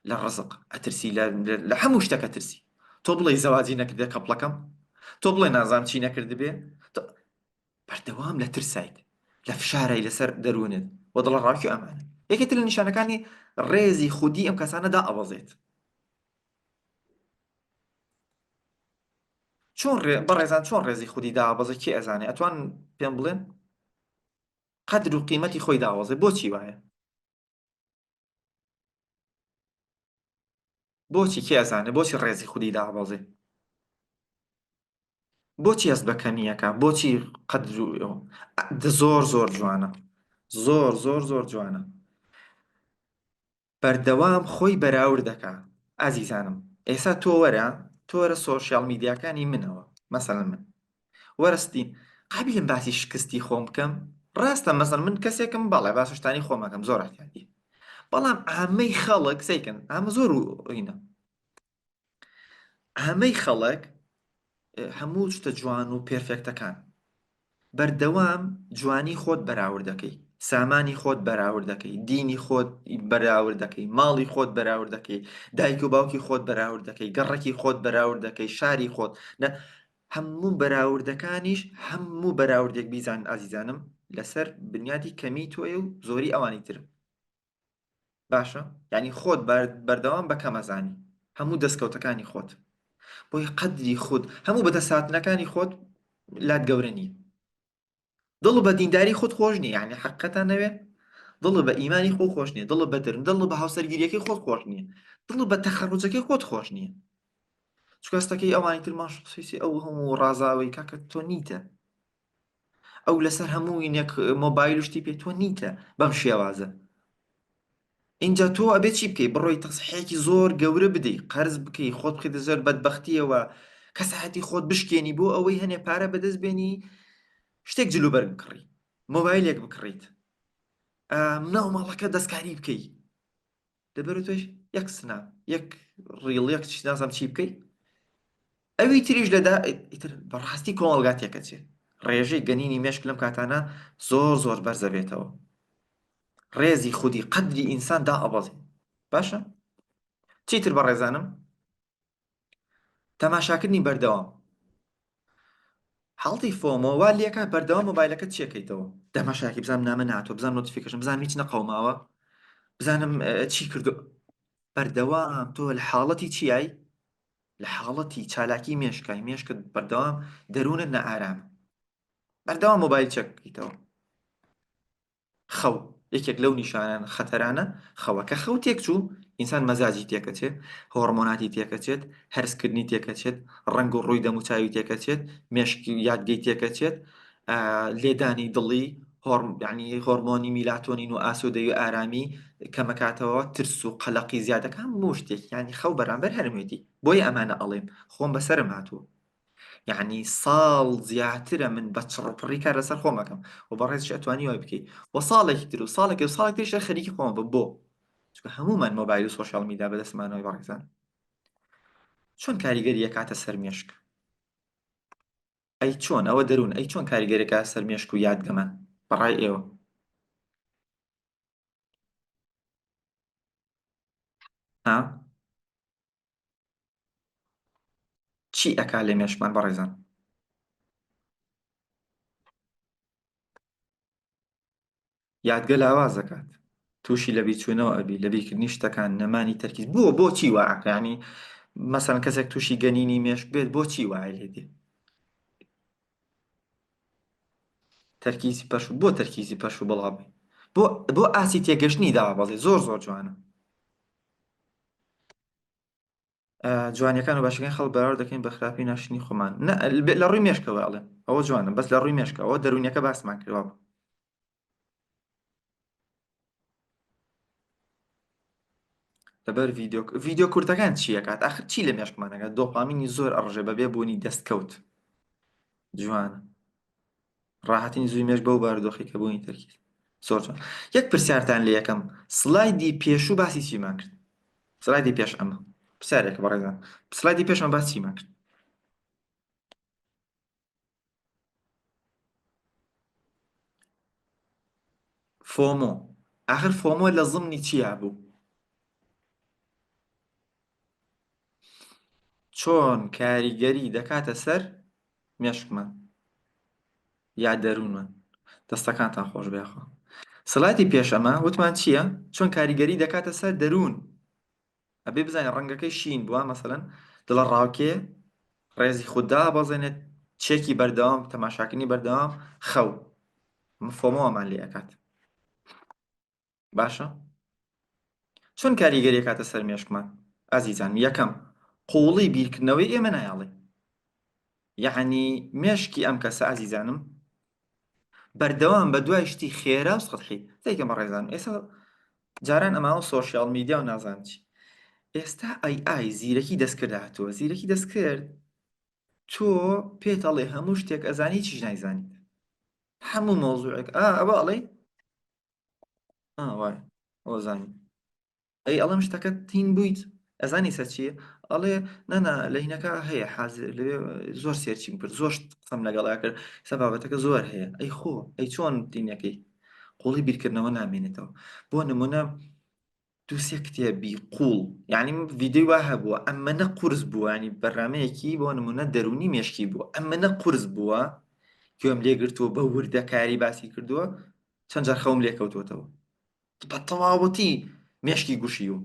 لە ڕزق ئەترسی لە لە هەموو شتەکە ترسی تۆ بڵێ زەواجی نەکردێ کەپڵەکەم تۆ بڵێ نازام چی نەکردبێ بەردەوام لە ترسایت لە فشارای لەسەر دەروونت و دڵە ڕاوکی ئەمانە یەکێتر لە نیشانەکانی ڕێزی خودی ئەم کەسانەدا ئەوەزێت چۆن ڕێ بەڕێزان چۆن ڕێزی خودی دابەزێ کێ ئەزانێ ئەتوان پێم بڵێن قەدر و قیمەتی خۆی داوەزێ بۆچی وایە بۆچی کێ ئەزانێ بۆچی ڕێزی خودی دابەزێ بۆچی هەست بە کەمیەکە بۆچی قەدر و زۆر زۆر جوانە زۆر زۆر زۆر جوانە بەردەوام خۆی بەراورد دەکا ئازیزانم ئێسا تۆ وەرە تۆ وەرە سۆشیال میدیاکانی منەوە مەسەلەن من وەرە ستین قابیلم باسی شکستی خۆم بکەم ڕاستە مەسەن من کەسێکم بەڵێ باس شتانی خۆمەکەم زۆر احتیاطی بەڵام عامەی خەڵک سەیکەن ئامە زۆر و ڕینە عامەی خەڵک هەموو شتە جوان و perfect ەکان بەردەوام جوانی خۆت بەراورد دەکەی سامانی خۆت بەراورد دەکەی دینی خۆت بەراورد دەکەی ماڵی خۆت بەراورد دەکەی دایک و باوکی خۆت بەراورد دەکەی گەڕەکی خۆت بەراورد دەکەی شاری خۆت نە هەموو بەراوردەکانیش هەموو بەراوردێک بیزان ئازیزانم لەسەر بنیاتی کەمی تۆیە و زۆری ئەوانی تر باشە یعنی خۆت بەردەوام بە کەمەزانی هەموو دەستکەوتەکانی خۆت بۆی قەدری خود هەموو بەدەساتنەکانی خۆت لات گەورە نییە دڵ بە دینداری خۆت خۆش نییە یعنی حقەتان نەوێ. دڵ بە ئیمانی خۆ خۆش نییە دڵ بە درن دڵ بە هاوسەرگیریەکەی خۆت خۆش نییە دڵ بە تەخەڕوجەکەی خۆت خۆش نییە چونکە هەستەکەی ئەوانی تر ماش قسەی ئەو هەموو ڕازاوەی کاکە تۆ نیتە ئەو لەسەر هەموو ینێک مۆبایل و شتی پێ تۆ نیتە بەم شێوازە اینجا تۆ ئەبێ چی بکەی بڕۆی تەسحێکی زۆر گەورە بدەی قەرز بکەی خۆت بخەیتە زۆر بەدبەختیەوە کەسایەتی خۆت بشکێنی بۆ ئەوەی هەنێ پارە بەدەست بێنی شتێک جلوبەرگ بکڕی مۆبایلێک بکڕیت ناو ماڵەکە دەستکاری بکەی لەبەر تۆش یەک سناپ یەک reel یەک چی نازانم چی بکەی ئەوی تریش لەدا ئیتر بەڕاستی کۆمەڵگا تێکەچێ ڕێژەی گەنینی مێشک لەم کاتانە زۆر زۆر بەرزە بێتەوە ڕێزی خودی قەدری ئینسان دا ئەبەزێ باشە چیتر بەڕێزانم تەماشاکردنی بەردەوام حاڵەتی FOMO وا لێکا بەردەوام مۆبایلەکەت چێکەیتەوە تەماشاکی بزانم نامە ناتۆ بزانم notification بزانم هیچ نەقەوماوە بزانم چی کردو بەردەوام تۆ لە حاڵەتی چیای لە حاڵەتی چالاکی مێشکای مێشکت بەردەوام دەروونت نەئارام بەردەوام مۆبایل چەکیتەوە خەو، یەکێک لەو نیشانە خەتەرانە خەوە، کە خەو تێکچوو ئینسان مەزاجی تێکەچێت، هۆڕمۆناتی تێکەچێت، هەرسکردنی تێکەچێت، ڕەنگ و ڕووی دەموچاوی تێکەچێت، مێشکی یادگەی تێکەچێت، لێدانی دڵی، یعنی هۆرمۆنی میلاتۆنین و ئاسوودەی و ئارامی کەمەکاتەوە، ترس و قەلەقی زیادەکە، هەموو شتێک یعنی خەو بەرامبەر هەرمێتی. بۆیە ئەمانە ئەڵێم خۆم بەسەرم هاتووە. یعنی ساڵ زیاترە من بە چڕوپڕی کار لەسەر خۆم ئەکەم و بەڕێزیش ئەتوانی وای بکەی و ساڵێکی تر و ساڵێکی و ساڵێکی تریش خەریکی خۆم بم بۆ چونکە هەموومان مۆبایل و social media بەدەستمانەوەی بەڕێزان چۆن کاریگەری ئەکاتە سەر مێشک ئەی چۆن ئەوە دەروون ئەی چۆن کاریگەرێکە سەر مێشک و یادگەمان بەڕای ئێوە ها چی ئەکا لە مێشکمان بەڕێزان؟ یادگە لاواز دەکات تووشی لەبیرچوونەوە ئەبی لەبیرکردنی شتەکان نەمانی تەرکیز بۆ بۆچی واکانی مەسەن کەسێک تووشی گەنینی مێشک بێت بۆچی وای لێ دێ تەرکیزی پەش بۆ تەرکیزی پەش و بڵاوی بۆ بۆ ئاسی تێگەشتنی دابەزێ زۆر زۆر جوانە جوانیەکان و باشەکانی خەڵک بەراورد دەکەین بە خراپی ناشرینی خۆمان لە ڕووی مێشکەوە ئەڵێم ئەوە جوانە بەس لە ڕووی مێشکەوە دەروونیەکە باسمان کرد وابوو لەبەر ڤیدیۆ ڤیدیۆ کورتەکان چیەکات ئاخر چی لە مێشکمانەکە دۆپامینی زۆر ئەڕژێ بەبێ بوونی دەستکەوت جوانە ڕاحەتین زووی مێشک بەو بارودۆخی کە بوونی تەرکیز زۆر جوان یەک پرسیارتان لێ یەکەم سلایدی پێشوو باسی چیمان کرد سلایدی پێش ئەمە پرسیارێکە بەڕێزان سلایدی پێشمان باسی چیمان کرد FOMO ئاخر FOMO لە زمنی چیا بوو چۆن کاریگەری دەکاتە سەر مێشکمان یا دەروونمان دەستەکانتان خۆش بێخوا سلایدی پێش ئەمە وتمان چییە چۆن کاریگەری دەکاتە سەر دەروون ئەبێ بزانین ڕەنگەکەی شین بووە مەسەلەن دڵە ڕاوکێ ڕێزی خوددا بەزێنێت چێکی بەردەوام تەماشاکردنی بەردەوام خەو FOMO مان لێ ئەکات باشە چۆن کاریگەری کاتە سەر مێشکمان ئازیزان یەکەم قوڵی بیرکردنەوەی ئێمە نایاڵێ یعنی مێشکی ئەم کەسە ئازیزانم بەردەوام بە دوای شتی خێرا و سەتحی سەیکە بەڕێزان ئێستا جاران ئەماوە social media و نازانم چی ئێستا ئەی ئای زیرەکی دەستکرد هاتووە زیرەکی دەستکرد تۆ پێتەڵێ هەموو شتێک ئەزانی چیش نایزانیت هەموو مۆزوعێک ئا ئەوە ئەڵێ وای ئەوە زانی ئەی ئەڵێم شتەکە تین بوویت ئەزانی سەر چییە ئەڵێ نانا لە هینەکە هەیە حازر لەوێ زۆر search یم کرد زۆر قسەم لەگەڵا کرد سە بابەتەکە زۆر هەیە ئەی خۆ ئەی چۆن تینەکەی قوڵی بیرکردنەوە نامێنێتەوە بۆ نمونە دووسێ کتێبی قوڵ یعنی ڤیدیۆی وا هەبووە ئەمەنە قورس بووە ینی بەرنمەیەکی بۆ نمونە دەرونی مێشکی بووە ئەمەنە قورس بووە گوێم لێگرتووە بە وردەکاری باسی کردووە چەند جار خەوم لێکەوتووەتەوە بە تەواوەتی مێشکی گوشیوم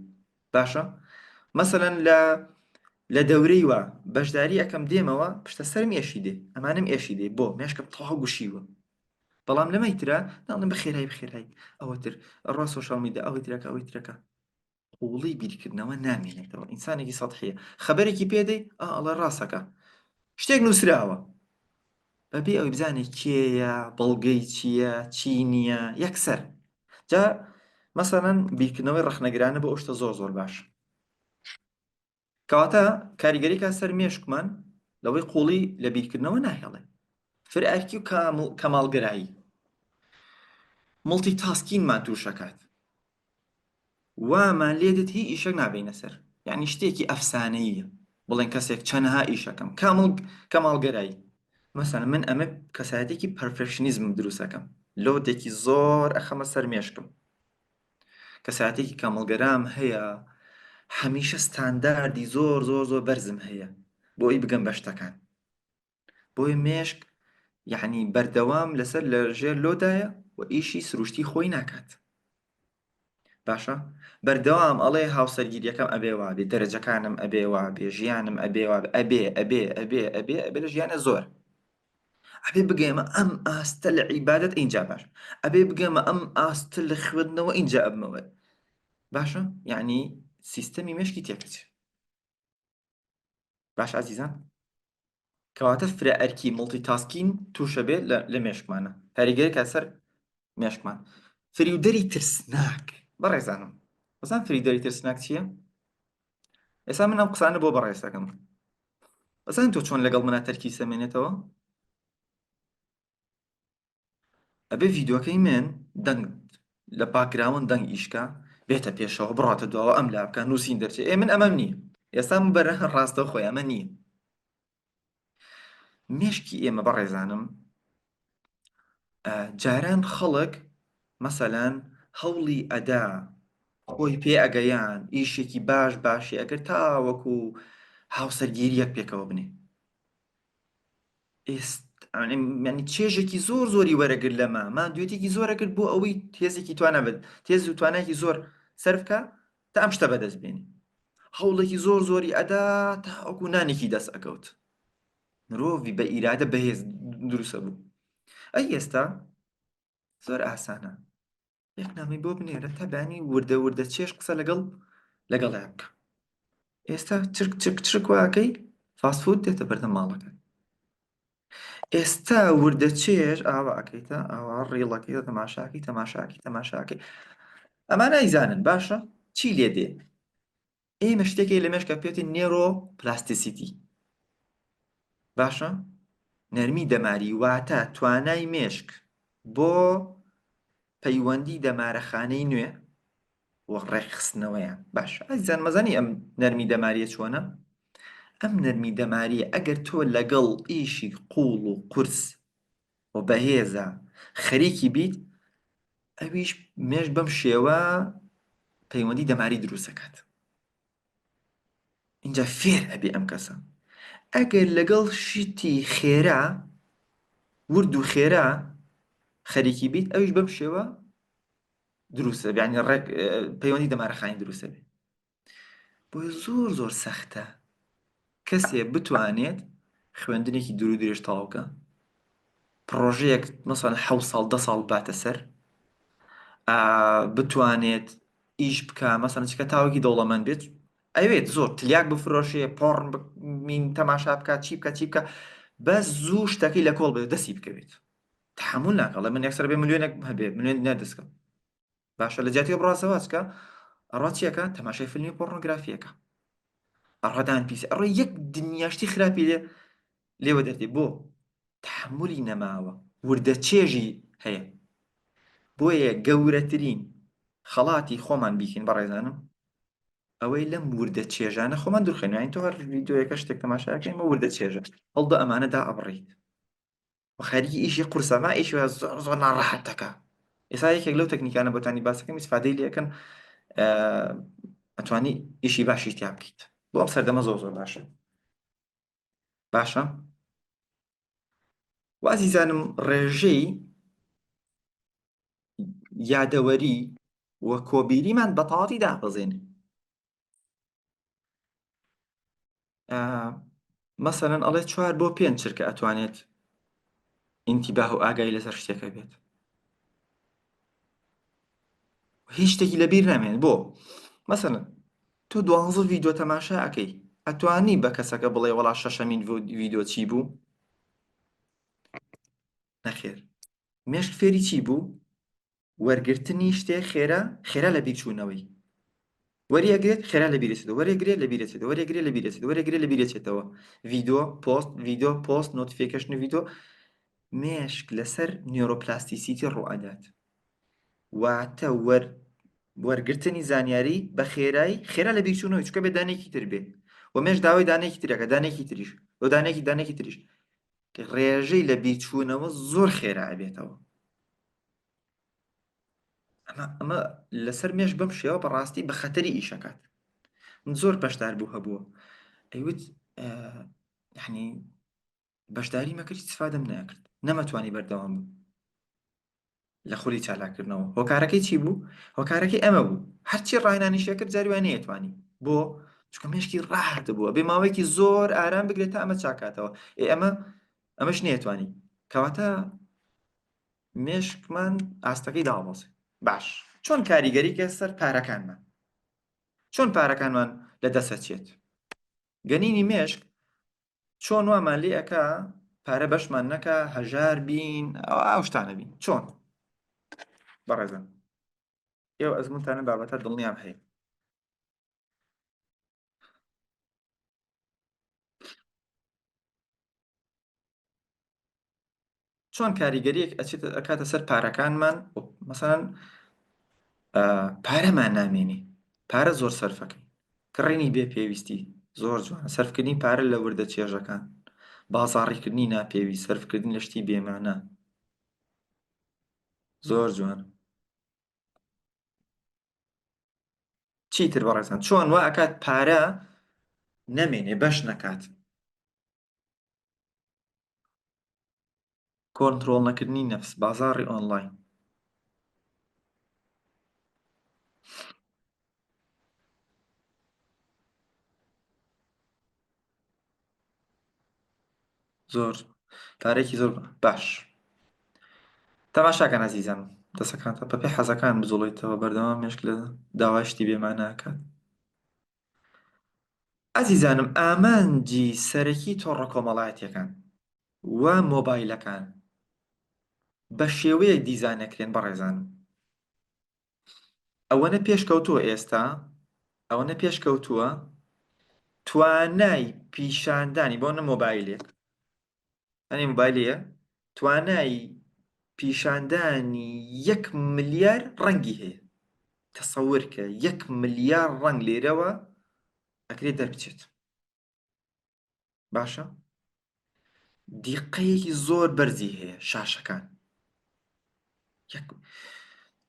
باشە مەسەەن لە لە دەورەی وا بەشداری ئەەکەم دێمەوە پشتە سەرم ئێشی دێ ئەمانم ئێشی دێ بۆ مێشکم تەواو گوشیوە. بەڵام لەمەی ترە ناڵێن بە خێرایی بخێرایی ئەوە تر ئەڕوا social media ئەوەی ترەکە ئەوەی ترەکە قوڵی بیرکردنەوە نامێنێتەوە ئینسانێکی سەحیە خەبەرێکی پێدەی ئەڵێ ڕاستەکە شتێک نووسراوە بەبێ ئەوەی بزانێت کێیە بەڵگەی چییە چی نییە یەکسەر جا مەسەلەن بیرکردنەوەی ڕەخنەگرانە بۆ ئەو شتە زۆر زۆر باش کەواتە کاریگەریکە سەر مێشکمان لەوەی قوڵی لە بیرکردنەوە ناهێڵێ فرەئەرکی و کەماڵگەرایی multitasking مان تووشەکات وامان لێدێت هی ئیشەک نابینە سەر یعنی شتێکی ئەفسانەیە بڵێن کەسێک چەنەها ئیشەکەم کامڵ کەماڵگەرایی مەسەن من ئەمە کەسایەتێکی perfectionism دروستەکەم load ێکی زۆر ئەخەمە سەر مێشکم کەسایەتێکی کامڵگەرام هەیە هەمیشە ستانداردی زۆر زۆر زۆر بەرزم هەیە بۆ ئەوی بگەم بە شتەکان بۆیە مێشک یعنی بەردەوام لەسەر لە ژێر load ایە و ئیشی سروشتی خۆی ناکات باشە بەردەوام ئەڵێ هاوسەرگیریەکەم ئەبێ وابێ دەرەجەکانم ئەبێ وابێ ژیانم ئەبێ وابێ ئەبێ ئەبێ ئەبێ ئەبێ ئەبێ لە ژیانە زۆر ئەبێ بگەمە ئەم ئاستە لە عیبادەت ئینجا باش ئەبێ بگەمە ئەم ئاستە لە خوێندنەوە ئینجا ئەبمەوە باشە یعنی سیستەمی مێشکی تێکەچێ باش ئازیزان کەواتە فرە ئەرکی multitasking تووشە بێت لە مێشکمانە کاریگەرێکە سەر مێشکمان فریودەری ترسناک بەڕێزانم بەزان فریودەری ترسناک چییە؟ ئێستا من ئەم قسانە بۆ بەڕێزەکەم بەزان تۆ چۆن لەگەڵ منە تەرکی سەمێنێتەوە ئەبێ ڤیدیۆکەی من دەنگ لە background دەنگ ئیشکا بێتە پێشەوە بڕاتە دواوە ئەم لا بکە نووسین دەرچێ ئێ من ئەمەم نییە ئێستا من بەرە ڕاستە خۆی ئەمە نییە مێشکی ئێمە بەڕێزانم جاران خەڵک مەسەلەن هەوڵی ئەدا خۆی پێ ئەگەیان ئیشێکی باش باشی ئەگەر تاوەکو هاوسەرگیریەک پێکەوە بنێ ینی چێژێکی زۆر زۆری وەرەگر لەمە ماندوێتێکی زۆرە کرد بۆ ئەوەی تێزێکی توانە بێت تێز و توانایکی زۆر سەرفکە تا ئەم شتە بەدەست بێنی هەوڵێکی زۆر زۆری ئەدا تاوەکو نانێکی دەست ئەکەوت مرۆڤی بە ئیرادە بەهێز دروستە بوو ئەی ئێستا زۆر ئاسانە یەک نامەی بۆ بنێرە تا بەیانی وردە وردە چێژ قسە لەگەڵ لەگەڵیا بکە ئێستا چرک چرک چرک واکەی fast food دێتە بەردەم ماڵەکە ئێستا وردە چێژ ئاوا ئەکەیتە ئاوا reel ەکەی تەماشاکی تەماشاکی تەماشاکەی ئەمان نایزانن باشە چی لێ دێ ئێمە شتێکی لە مێشکە پێتی neuroplasticity باشە نەرمی دەماری واتە توانای مێشک بۆ پەیوەندی دەمارەخانەی نوێ و ڕێکخستنەوەیان باش ئازیزان مەزانی ئەم نەرمی دەماریە چۆنە ئەم نەرمی دەماریە ئەگەر تۆ لەگەڵ ئیشی قوڵ و قورس و بەهێزە خەریکی بیت ئەویش مێش بەم شێوە پەیوەندی دەماری دروستەکات اینجا فێر ئەبێ ئەم کەسە ئەگەر لەگەڵ شتی خێرا ورد و خێرا خەریکی بیت ئەویش بەم شێوە دروستە بیانی ڕێک پەیوەندی دەمارەخانی دروستە بێ بۆیە زۆر زۆر سەختە کەسێ بتوانێت خوێندنێکی دوور و درێژ تەواوکە پڕۆژەیەک مەسەن حە ساڵ دە ساڵ باتە سەر بتوانێت ئیش بکە مەسەن چکە تاوەکی دەوڵەمەند بێت ئەوێت زۆر تلیاک بفرۆشێ porn مین تەماشا بکات چی بکە چی بکە بەس زوو شتەکەی لە کۆڵ بێت دەستی بکەوێت تحمل ناکەڵێ من یەکسەر بێ ملیۆنێک هەبێ ملیۆن دینار دەستکەم باشە لە جیاتی بڕازەوە چکە ئەڕا چیەکە تەماشای فیلمی پۆرنۆگرافیەکە ئەڕادان پیس ئەڕۆ یەک دنیاشتی خراپی لێ لێوە دەردێ بۆ تحملی نەماوە وردە چێژی هەیە بۆیە گەورەترین خەڵاتی خۆمان بیکەین بەڕێزانم ئەوەی لەم وردە چێژانە خۆمان دوورخێنین تۆ هەر ڤیدیۆیەکە شتێک تەماشاکەین بە وردە چێژە هەڵدە ئەمانە دا ئەبڕیت و خەریکی ئیشی قورسە ما ئیشی وا زۆر زۆر ناڕەحەت دەکا ئێستا یەکێک لەو تەکنیکانە بۆتانی باسەکەم ئیسفادەی لێکەن ئەتوانی ئیشی باشی تیا بکەیت بۆ ئەم سەردەمە زۆر زۆر باشە باشە وازیزانم ڕێژەی یادەوەری و کۆبیریمان بەتەواوی دابەزێنێ مەسەلەن ئەڵێ چوار بۆ پێنج چرکە ئەتوانێت. ئینتیباه و ئاگای لەسەر شتێکە بێت هیچ شتێکی لەبیر نامێنێت بۆ مەسەلەن تۆ دوانزە ڤیدیۆ تەماشا ئەەکەی ئەتوانی بە کەسەکە بڵێ وەڵا شەشەمین ڤیدیۆ چی بوو نەخێر مێشک فێری چی بوو وەرگرتنی شتێ خێرا خێرا لە بیرچوونەوەی وەری ئەگرێت خێرا لە بیرێتەوە وەرێگرێت لە بیرێتەوە وەرێگرێت لە بیرێتەوە وەرێگرێت لە بیرێتەوە ڤیدیۆ پۆست ڤیدیۆ پۆست notification ڤیدیۆ مێشک لەسەر neuroplasticity ڕوئەدات واتە وەر وەرگرتنی زانیاری بە خێرایی خێرا لە بیرچوونەوەی چونکە بێ دانێکی تر بێ و مێش داوای دانێکی ترەکە دانێکی تریش و دانێکی دانێکی تریش ڕێژەی لە بیرچوونەوە زۆر خێرا ئەبێتەوە ئەمە ئەمە لەسەر مێش بەم شێوە بەڕاستی بە خەتەری ئیشەکات من زۆر بەشدار بوو هەبووە ئەیوت یعنی بەشداری مەکرد استفادەم ناکرد نەمەتوانی بەردەوام بوو لە خولی چالاککردنەوە هۆکارەکەی چی بوو هۆکارەکەی ئەمە بوو هەرچی ڕاهێنانی شێکرد جاری وای نەیەتوانی بۆ چونکە مێشکی ڕاهات بووە بێ ماوەیەکی زۆر ئارام بگرێت تا ئەمە چاکاتەوە ئێ ئەمە ئەمەش نەیەتوانی کەواتە مێشکمان ئاستەکەی دابەزێ باش چۆن کاریگەری کە سەر پارەکانمان چۆن پارەکانمان لە دەسەچێت گەنینی مێشک چۆن وامان لێ ئەکا پارە بەشمان نەکا هەژار بین ئەو شتانە بین چۆن بەڕێزم ئێوە ئەزمونتانە بابەتە دڵنیام هەیە چۆن کاریگەریەک ئەچێت ئەکاتە سەر پارەکانمان مەسەن پارەمان نامێنێ پارە زۆر سەرفەکەی کڕینی بێ پێویستی زۆر جوانە سەرفکردنی پارە لە وردە چێژەکان بازاڕیکردنی ناپێویست سەرفکردن لە شتی بێمانە زۆر جوان چیتر بەڕێزان چۆن وا ئەکات پارە نەمێنێ بەش نەکات کۆنترۆڵ نەکردنی نەفس بازاڕی ئۆنلاین. زۆر پارێکی زۆر باش تەماشاکەن ئازیزان دەسەکانتە بەپێ حەزەکان بجوڵیتەوە بەردەوام مێشک لە داوای شتی بێماناکات ئازیزانم ئامانجی سەرەکی تۆڕە کۆمەڵایەتیەکان و مۆبایلەکان بە شێوەیەک دیزانەکرێن بەڕێزانم ئەوەنە پێشکەوتووە ئێستا ئەوەنە پێشکەوتووە توانای پیشاندانی بۆ نە مۆبایلێک ئەنی مۆبایلەیە توانای پیشاندانی یەک ملیار ڕەنگی هەیە تەسەور کە یەک ملیار ڕەنگ لێرەوە ئەکرێت دەربچێت باشە دیقەیەکی زۆر بەرزی هەیە شاشەکان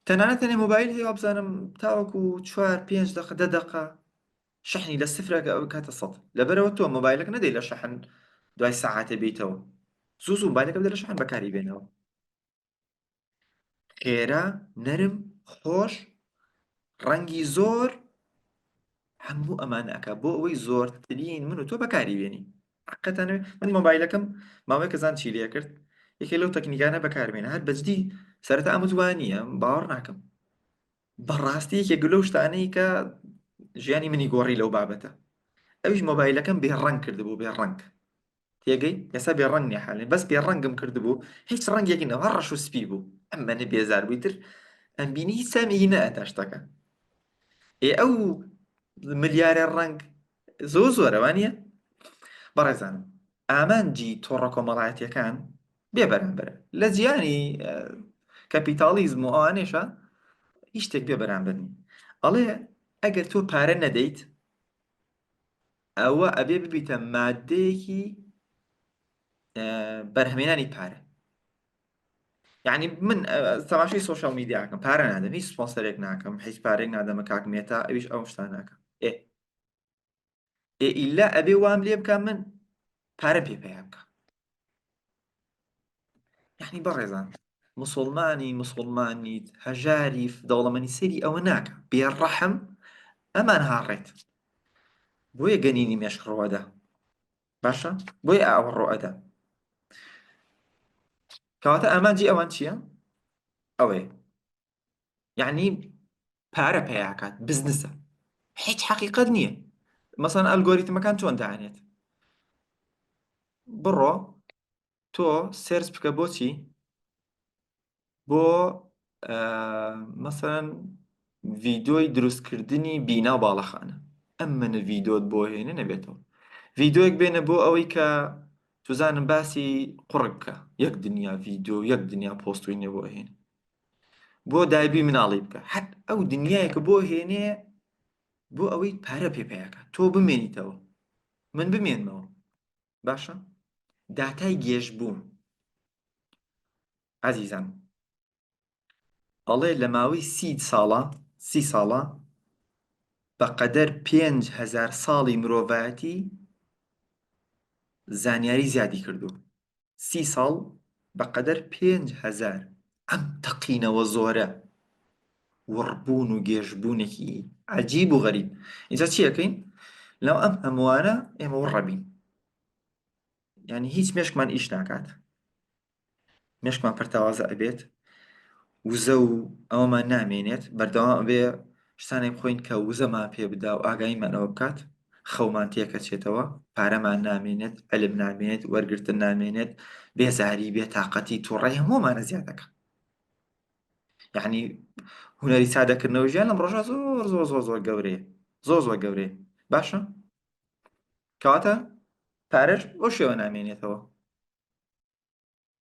تەنانەت تەنێ مۆبایل هەیە وابزانم تاوەکو چوار پێنج دقە دە دقە شەحنی لە سفرەکە ئەو کاتە سەد لەبەرەوە تۆ مۆبایلەکە نەدەی لە شەحن دوای سەعاتێ بیتەوە زوو زوو مۆبایلەکە بدە لە شەحن بەکاری بێنەوە خێرا نەرم خۆش ڕەنگی زۆر هەموو ئەمانە ئەکا بۆ ئەوەی زۆرترین من و تۆ بەکاری بێنی حقەتان من مۆبایلەکەم ماوەی کەزان چی لێ کرد یەکێ لەو تەکنیکانە بەکاربێنە هەر بەجدی سەرەتا ئەمە وانە باوەڕ ناکەم بەڕاستی یەکێک لەو شتانەی کە ژیانی منی گۆڕی لەو بابەتە ئەویش مۆبایلەکەم بێ ڕەنگ کردبوو بێ ڕەنگ تێگەی ئێستا بێ ڕەنگ نیە حالی بەس بێ ڕەنگم کردبوو هیچ ڕەنگێکی نەوە ڕەش و سپی بوو ئەمەنە بێزار بووی تر ئەم بینی هیچ سامیی نەئەدا شتەکە ئێ ئەو ملیارە ڕەنگ زۆر زۆرە وانە بەڕێزانم ئامانجی تۆڕە کۆمەڵایەتیەکان بێ بەرامبەرە لە جیانی کەپیتاڵیزم و ئەوانێشە هیچ شتێک بێ بەرامبەر نی ئەڵێ ئەگەر تۆ پارە نەدەیت ئەوە ئەبێ ببیتە مادەیەکی بەرهەمێنانی پارە یعنی من تەماشای social media کەم پارە نادەم هیچ سپۆنسەرێک ناکەم هیچ پارێک نادەمە کاک مێتا ئەویش ئەو شتان ناکەم ئێ ئێ ئیلا ئەبێ وام لێ بکە من پارە پێ پەیا بکە یعنی بەڕێزان مسلمانی مسلمانیت هەژاری دەوڵەمەنی سەیری ئەوە ناکە بێڕەحم ئەمان هاڕێت بۆیە گەنینی مێشک ڕوەدا باشە بۆیە ئاوە ڕۆئەدا. کەواتە ئامانجی ئەوان چییە؟ ئەوەیە یعنی پارە پیاکات بزنسە هیچ حەقیقەت نییە مەسەن ئەلگۆریتمەکان چۆن دانێت بڕۆ تۆ search بکە بۆچی بۆ مەسەن ڤیدۆی دروستکردنی بینا و باڵەخانە ئەم منە ڤیدۆت بۆ هێنێ نەبێتەوە ڤیدۆیەک بێنە بۆ ئەوەی کە توزانم باسی قوڕگ بکە یەک دنیا ڤیدۆ یەک دنیا پۆستوی نێ بۆ هێنێ بۆ دایبی مناڵی بکە هەر ئەو دنیایەکە بۆ هێنێ بۆ ئەوەی پارە پێ پیاکە تۆ بمێنیتەوە من بمێنمەوە باشە داتای گێژبوون ئازیزان ئەڵێ لە ماوەی سی ساڵە سی ساڵە بەقەدەر 5هزار ساڵی مرۆڤایەتی زانیاری زیادی کردو سی ساڵ بەقەدەر 5هزار ئەم تەقینەوە زۆرە وڕبوون و گێژبوونێکی عجیب و غەریب اینجا چیەکەین لەو ئەم هەمووانە ئێمە وڕەبین یعنی هیچ مێشکمان ئیش ناکات مێشکمان پەرتەوازە ئەبێت وزە و ئەوەمان نامێنێت بەردەوام ئەبێ شتانێک بخۆین کە وزەمان پێ بدا و ئاگاییمان ئەوە بکات خەومان تێکەچێتەوە پارەمان نامێنێت علم نامێنێت وەرگرتن نامێنێت بێزاری بێتاقەتی تووڕەی هەموومانە زیاد دەکات یعنی هونەری سادەکردنەوە ژیان لەم ڕۆژە زۆر زۆر زۆر زۆر گەورەیە زۆر زۆر گەورەیە باشە کەواتە پارەش بۆ شێوە نامێنێتەوە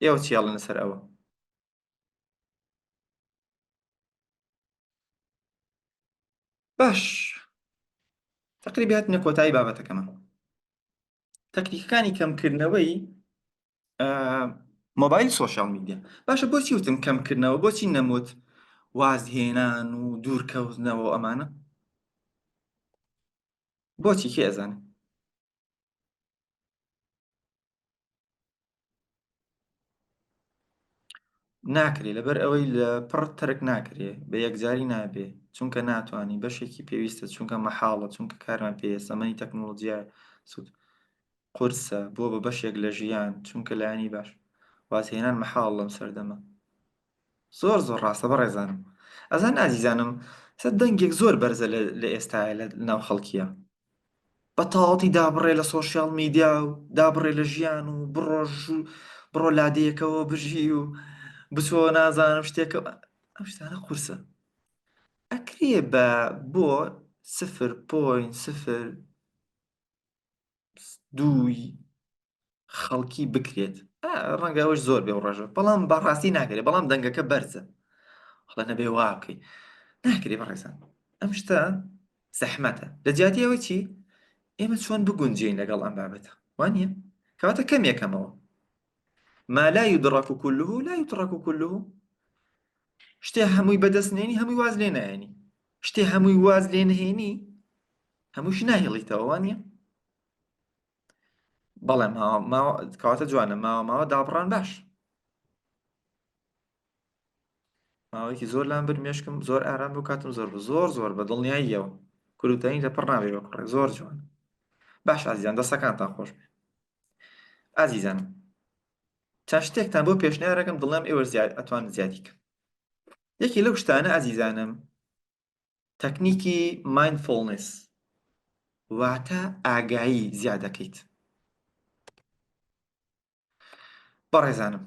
ئێوە چی ئەڵێن لەسەر ئەوە؟ باش تقریبی هاتنە کۆتایی بابەتەکەمان تەکنیکەکانی کەمکردنەوەی مۆبایل social media باشە بۆچی وتم کەمکردنەوە بۆچی نەموت وازهێنان و دوورکەوتنەوە ئەمانە بۆچی کێ ئەزانێ ناکرێ لەبەر ئەوەی لە پڕ تەرک ناکرێ بە یەکجاری نابێ چونکە ناتوانانی بەشێکی پێویستە چونکە مەحاڵە چونکە کارمان پێ زەمەنی تەکنۆلۆژیا سوود قورسە بۆ بە بەشێک لە ژیان چونکە لایەنی باش وازهێنان مەحاڵ لەم سەردەمە زۆر زۆر ڕاستە بەڕێزانم ئەزان ئازیزانم سە دەنگێک زۆر بەرزە لە ئێستاە لە ناو خەڵکیە بە تەواوەتی دابڕێ لە social media و دابڕێ لە ژیان و بڕۆ بڕۆ لادێیەکەوە بژی و بچۆ نازانم شتێکە ئەم شتانە قورسە ئەکرێ بە بۆ سفر point سفر دووی خەڵکی بکرێت ڕەنگە ئەوەش زۆر بێ ڕێژە بەڵام بەڕاستی ناکرێت بەڵام دەنگەکە بەرزە هەڵە نەبێ وا بکەی ناکرێ بەڕێزان ئەم شتە زەحمەتە لە جیاتی ئەوەی چی ئێمە چۆن بگونجین لەگەڵ ئەم بابەتە وانە کەواتە کەم یەکەمەوە ما لا يدرك كله لا يترك كله شتێ هەمووی بەدەست نێنی هەمووی واز لێ نایەنی شتێ هەمووی واز لێ نهێنی هەمووشی ناهێڵیتەوە وانە بەڵێ ماوە ماوە کەواتە جوانە ماوە ماوە دابڕان باش ماوەیەکی زۆر لام بر مێشکم زۆر ئارام بوو کاتم زۆر بوو زۆر زۆر بە دڵنیاییەوە کوردتەنی لە پڕ نابێ بە کوڕێک زۆر جوان باش ئازیزان دەستەکانتان خۆش بێ ئازیزان چەند شتێکتان بۆ پێشنیارەکەم دڵنیام ئێوە زیاد ئەتوان زیادی کەم یەکی لەو شتانە ئازیزانم تەکنیکی mindfulness واتە ئاگایی زیاد دەکەیت. بەڕێزانم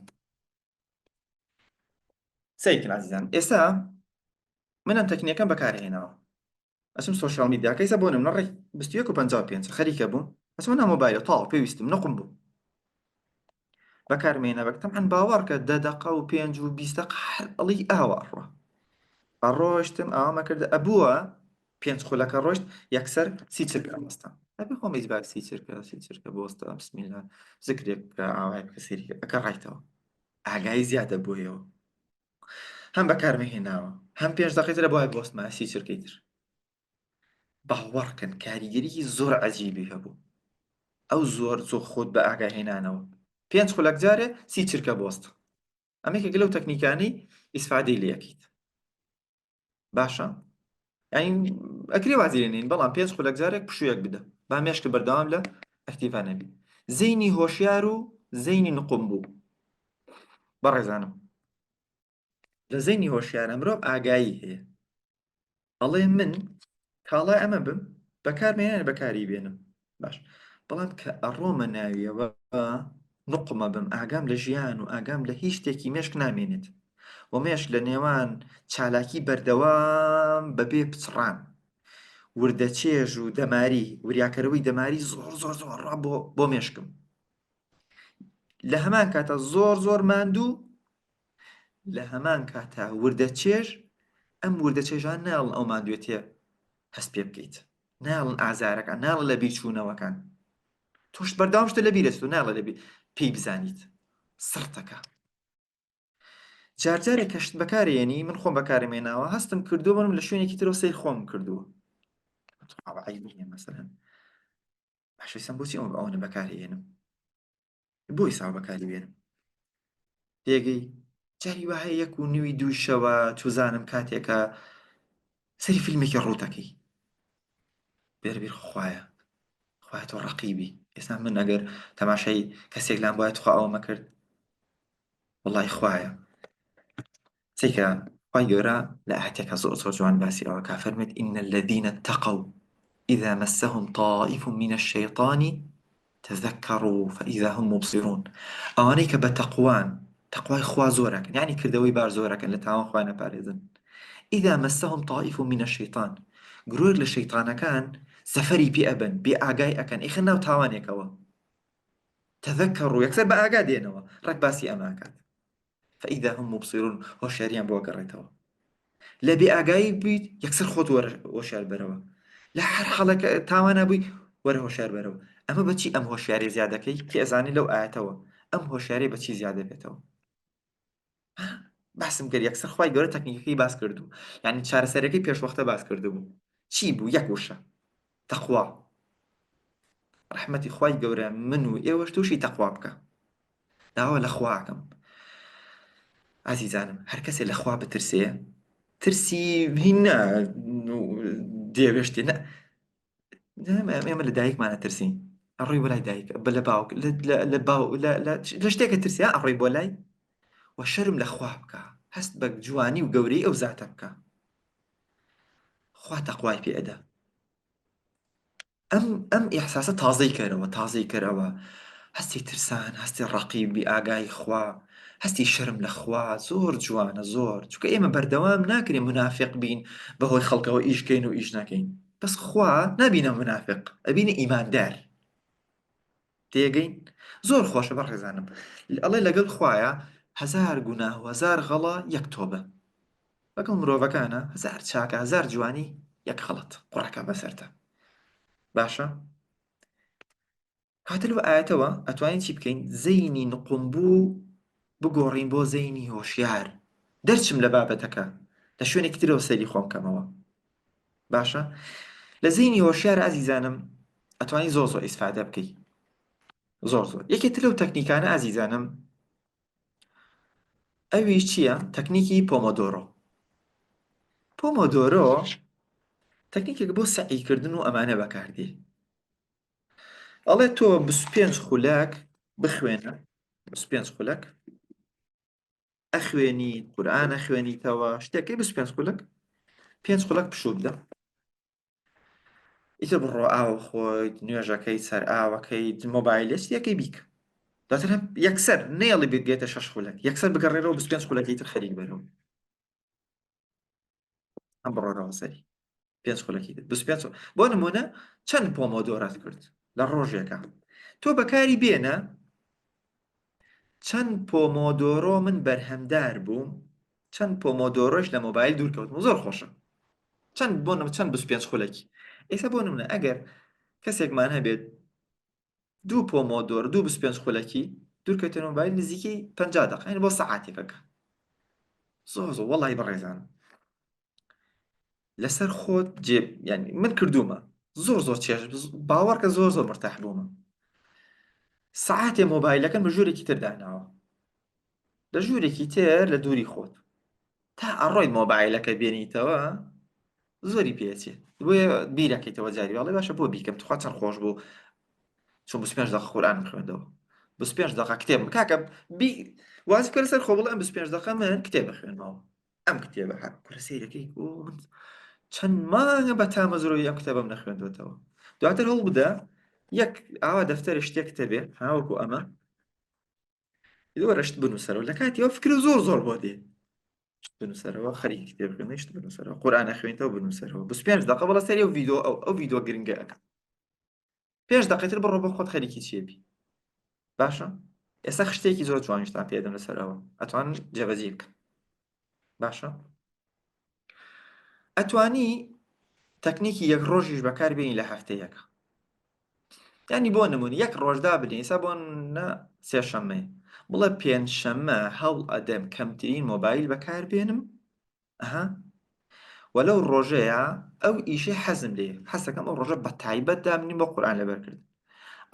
سەیرکەن ئازیزان ئێستا من ئەم تەکنیکەم بەکارهێناوە ئەچم social media کە ئێستا بۆ نمونە ڕێک 21 و 55 خەریکە بووم ئەچمە ناو مۆبایلە تاو پێویستم نقم بوو بەکارمێنە بەک تەبعەن باوەڕکە دە دەقە و پێنج و 20 دەقە هەر ئەڵی ئاوا ئەڕوا ئەڕۆشتم ئاوامە کردە ئەبووە پێنج خولەکە ڕۆشت یەکسەر سی چرکە ئەوەستا ئەبێ خۆم هیچ باک سی چرکە سی چرکە بۆستە بسمیلا زکرێک بکە ئاوای بکە سەیری ئەکە ڕایتەوە ئاگایی زیادە بۆیەوە هەم بەکارمە هێناوە هەم پێنج دەقەی ترە بۆای بۆستمە سی چرکەی تر باوەڕکەن کاریگەریی زۆر عەجیبی هەبوو ئەو زۆر زۆر خۆت بە ئاگا هێنانەوە پێنج خولەک جارێ سی چرکە بۆست ئەمە یەکێک لەو تەکنیکانەی ئیسفادەی لێ ئەکەیت باشە یعنی ئەکرێ وازی لێ نین بەڵام پێنج خولەک جارێک پشوویەک بدە با مێشکت بەردەوام لە active ا نەبی زەینی هۆشیار و زەینی نقوم بوو. بەڕێزانم لە زەینی هۆشیارە مرۆڤ ئاگایی هەیە ئەڵێ من کاڵای ئەمە بم بەکارمێنە بەکاری بێنم باش بەڵام کە ئەڕۆمە ناویەوە نقمە بم ئاگام لە ژیان و ئاگام لە هیچ شتێکی مێشک نامێنێت و مێشک لە نێوان چالاکی بەردەوام بەبێ پچڕان وردە چێژ و دەماری وریاکەرەوەی دەماری زۆر زۆر زۆر ڕا بۆ بۆ مێشکم لە هەمان کاتە زۆر زۆر ماندوو لە هەمان کاتا وردە چێژ ئەم وردە چێژان ناڵن ئەو ماندوێتێ هەست پێ بکەیت ناڵن ئازارەکان ناڵە لە بیرچوونەوەکان تۆش بەردەوام شتە لە بیرەچێت و ناڵە لە پێی بزانیت سڕتەکە جارجارێک کە شت بەکارێنی من خۆم بەکارم هێناوە هەستم کردووە منم لە شوێنێکی ترەوە سەیر خۆم کردووە عیب نییە مەسەلەن باشە ئێستا بۆچی ئەوە ئەوەنە بەکارێنم بۆ ئێستا بەکاری بێنم تێگەی جاری وا هەیە یەک و نوی دوو شەوە چوزانم کاتێکە سەری فیلمێکی ڕووتەکەی بێربیر خوایە خوایە تۆ ڕەقیبی ئێستا من ئەگەر تەماشای کەسێک لام بایە تخوا ئەوە مەکرد وڵی خوایە سەیکە خوای گەورە لە ئایەتێکا زۆر زۆر جوان باسی ئەوە کا فەرمێت إن الذين اتقوا إذا مسهم طائف من الشيطان تذكروا فإذا هم مبصرون ئەوانەی کە بە تەقوان تەقوای خوا زۆرەکەن یعنی کردەوەی باش زۆرەکەن لە تاوان خۆیان ئەپارێزن إذا مسهم طائف من الشيطان گرۆیەک لە شەیطانەکان زەفەری پێ ئەبن بێ ئاگای ئەکەن ئیخەن ناو تاوانێکەوە تذكروا یەکسەر بە ئاگا دێنەوە ڕێک باسی ئەمە ئەکات فإذا هم مبصرون هۆشیاریان بۆ گەڕێتەوە لە بێ ئاگایی بوویت یەکسەر خۆت هۆشیار بەرەوە لە هەر حاڵێک تاوانە بووی وەرە هۆشیار بەرەوە ئەمە بەچی ئەم هۆشیاری زیادەکەی کێ ئەزانێ لەو ئاەتەوە ئەم هۆشیاری بەچی زیادە بێتەوە باسم کرد یەکسەر خوای گەورە تەکنیکەکەی باس کردو یعنی چارەسەرەکەی پێشوەختە باس کردبوو چی بوو یەک وشە تەقوا ڕەحمەتی خوای گەورە من و ئێوەش تووشی تەقوا بکە داوا لە خواکەم ئازیزانم هەر کەسێ لە خوا بترسێ ترسی هین نا دێوێشتێ نە ئێمە لە دایکمانە ترسین ئەڕۆی بۆ لای دایک بە لە باوک لە باو لە شتێکە ترسیا ئەڕۆی بۆ لای و شەرم لە خوا بکە هەست بە جوانی و گەورەی ئەو زاتە بکە خوا تەقوای پێ ئەدا ئەم ئەم ئیحساسە تازەی کەرەوە تازەی کەرەوە هەستی ترسان هەستی ڕەقیبی ئاگای خوا هەستی شەرم لە خوا زۆر جوانە زۆر چونکە ئێمە بەردەوام ناکرێ منافق بین بەهۆی خەڵکەوە ئیش کەین و ئیش نەکەین بەس خوا نابینە منافق ئەبینە ئیماندار تێگەین زۆر خۆشە بەڕێزانم ئەڵێ لەگەڵ خوایە هەزار گوناه و هەزار غەڵا یەک تۆبە لەگەڵ مرۆڤەکانە هەزار چاکە هەزار جوانی یەک خەڵەت قوڕەکە بەسەرتە باشە کاتە لەو ئاەتەوە ئەتوانین چی بکەین زەینی نقومبوو بگۆڕین بۆ زەینی هۆشیار دەرچم لە بابەتەکە لە شوێنێکی ترەوە سەیری خۆم کەمەوە باشە لە زەینی هۆشیار ئازیزانم ئەتوانی زۆر زۆر ئیسفادە بکەی زۆر زۆر یەکێ تر لەو تەکنیکانە ئازیزانم ئەویش چییە؟ تەکنیکی پۆمۆدۆرۆ. پۆمۆدۆرۆ تەکنیکێک بۆ سەعیکردن و ئەمانە بەکاردێ. ئەڵێ تۆ 25 خولەک بخوێنە 25 خولەک ئەخوێنی قورئان ئەخوێنیتەوە شتێکی 25 خولەک پێنج خولەک پشوو بدە ئیتر بڕۆ ئاو خۆیت نوێژەکەی سەر ئاوەکەی مۆبایلێ شتێکەی بیکە دواتر هەم یەکسەر نێڵی بگێتە شەش خولەک یەکسەر بگەڕێرەوە 25 خولەکی تر خەریک بەرەوە هەم بڕۆرەوە سەری پێنج خولەکی تر 25 بۆ نمونە چەند پۆمۆدۆرات کرد لە ڕۆژێکە تۆ بەکاری بێنە چەند پۆمۆدۆرۆ من بەرهەمدار بووم چەند پۆمۆدۆرۆش لە مۆبایل دوور کەوتم زۆر خۆشە چەند بۆ نم چەند 25 خولەکی ئێستا بۆ نمونە ئەگەر کەسێکمان هەبێت دوو پۆمۆدۆر دوو 25 خولەکی دوورکەوتە مۆبایل نزیکەی 50 دقیقە یعنی بۆ سەعاتێکەکە زۆر زۆر وەڵی بەڕێزان لەسەر خۆت جێ یعنی من کردومە زۆر زۆر چێژ باوەڕکە زۆر زۆر مرتاح بوومە سەعاتێ مۆبایلەکەم بە ژوورێکی تر داناوە لە ژوورێکی تر لە دووری خۆت تا ئەڕۆیت مۆبایلەکە بێنیتەوە زۆری پێچێت بۆیە بیرەکەیتەوە جاری واڵێ باشە بۆ بیکەم تخوا چەند خۆش بوو چون 25 دقیقە قورئانم خوێندەوە. 25 دقە کتێب کاکە بی واز بکە لەسەر خۆ بڵێ ئەم 25 دقە من کتێب بخوێنمەوە ئەم کتێبە هەر کورە سەیرەکەی بۆ من چەند مانگە بە تامەزرۆی ئەم کتێبەم نەخوێندوێتەوە دواتر هەوڵ بدە یەک ئاوا دەفتەرە شتێک تەبێ هاوەکو ئەمە وەرە شت بنووسەرەوە لە کاتی ئەو فکرە زۆر زۆر بۆ دێ شت بنووسەرەوە خەریکی کتێب خوێندنەوەی شت بنووسەرەوە قورئان ئەخوێنیتەوە بنووسەرەوە 25 دقە بەڵە سەری ئەو ڤیدیۆ ئەو ئەو ڤیدیۆ گرنگە ئەکەم پێنج دقەی تر بڕۆ بۆ خۆت خەریکی چیە بی باشە ئێستا خشتێکی زۆر جوانیشتان پێدەم لەسەر ئەوە ئەتوان جێبەجێ بکەن باشە ئەتوانی تەکنیکی یەک ڕۆژیش بەکاربێنی لە هەفتەیەکە ینی بۆ نمونە یەک ڕۆژدا بنێ ئێستا بۆ نە سێشەممەیە بڵێ پێنجشەممە هەوڵ ئەدەم کەمترین مۆبایل بەکاربێنم ئەها وە لەو ڕۆژەیە ئەو ئیشەی حەزم لێ حەزەکەم ئەو ڕۆژە بە تایبەت دابنیم بۆ قورئان لەبەرکردن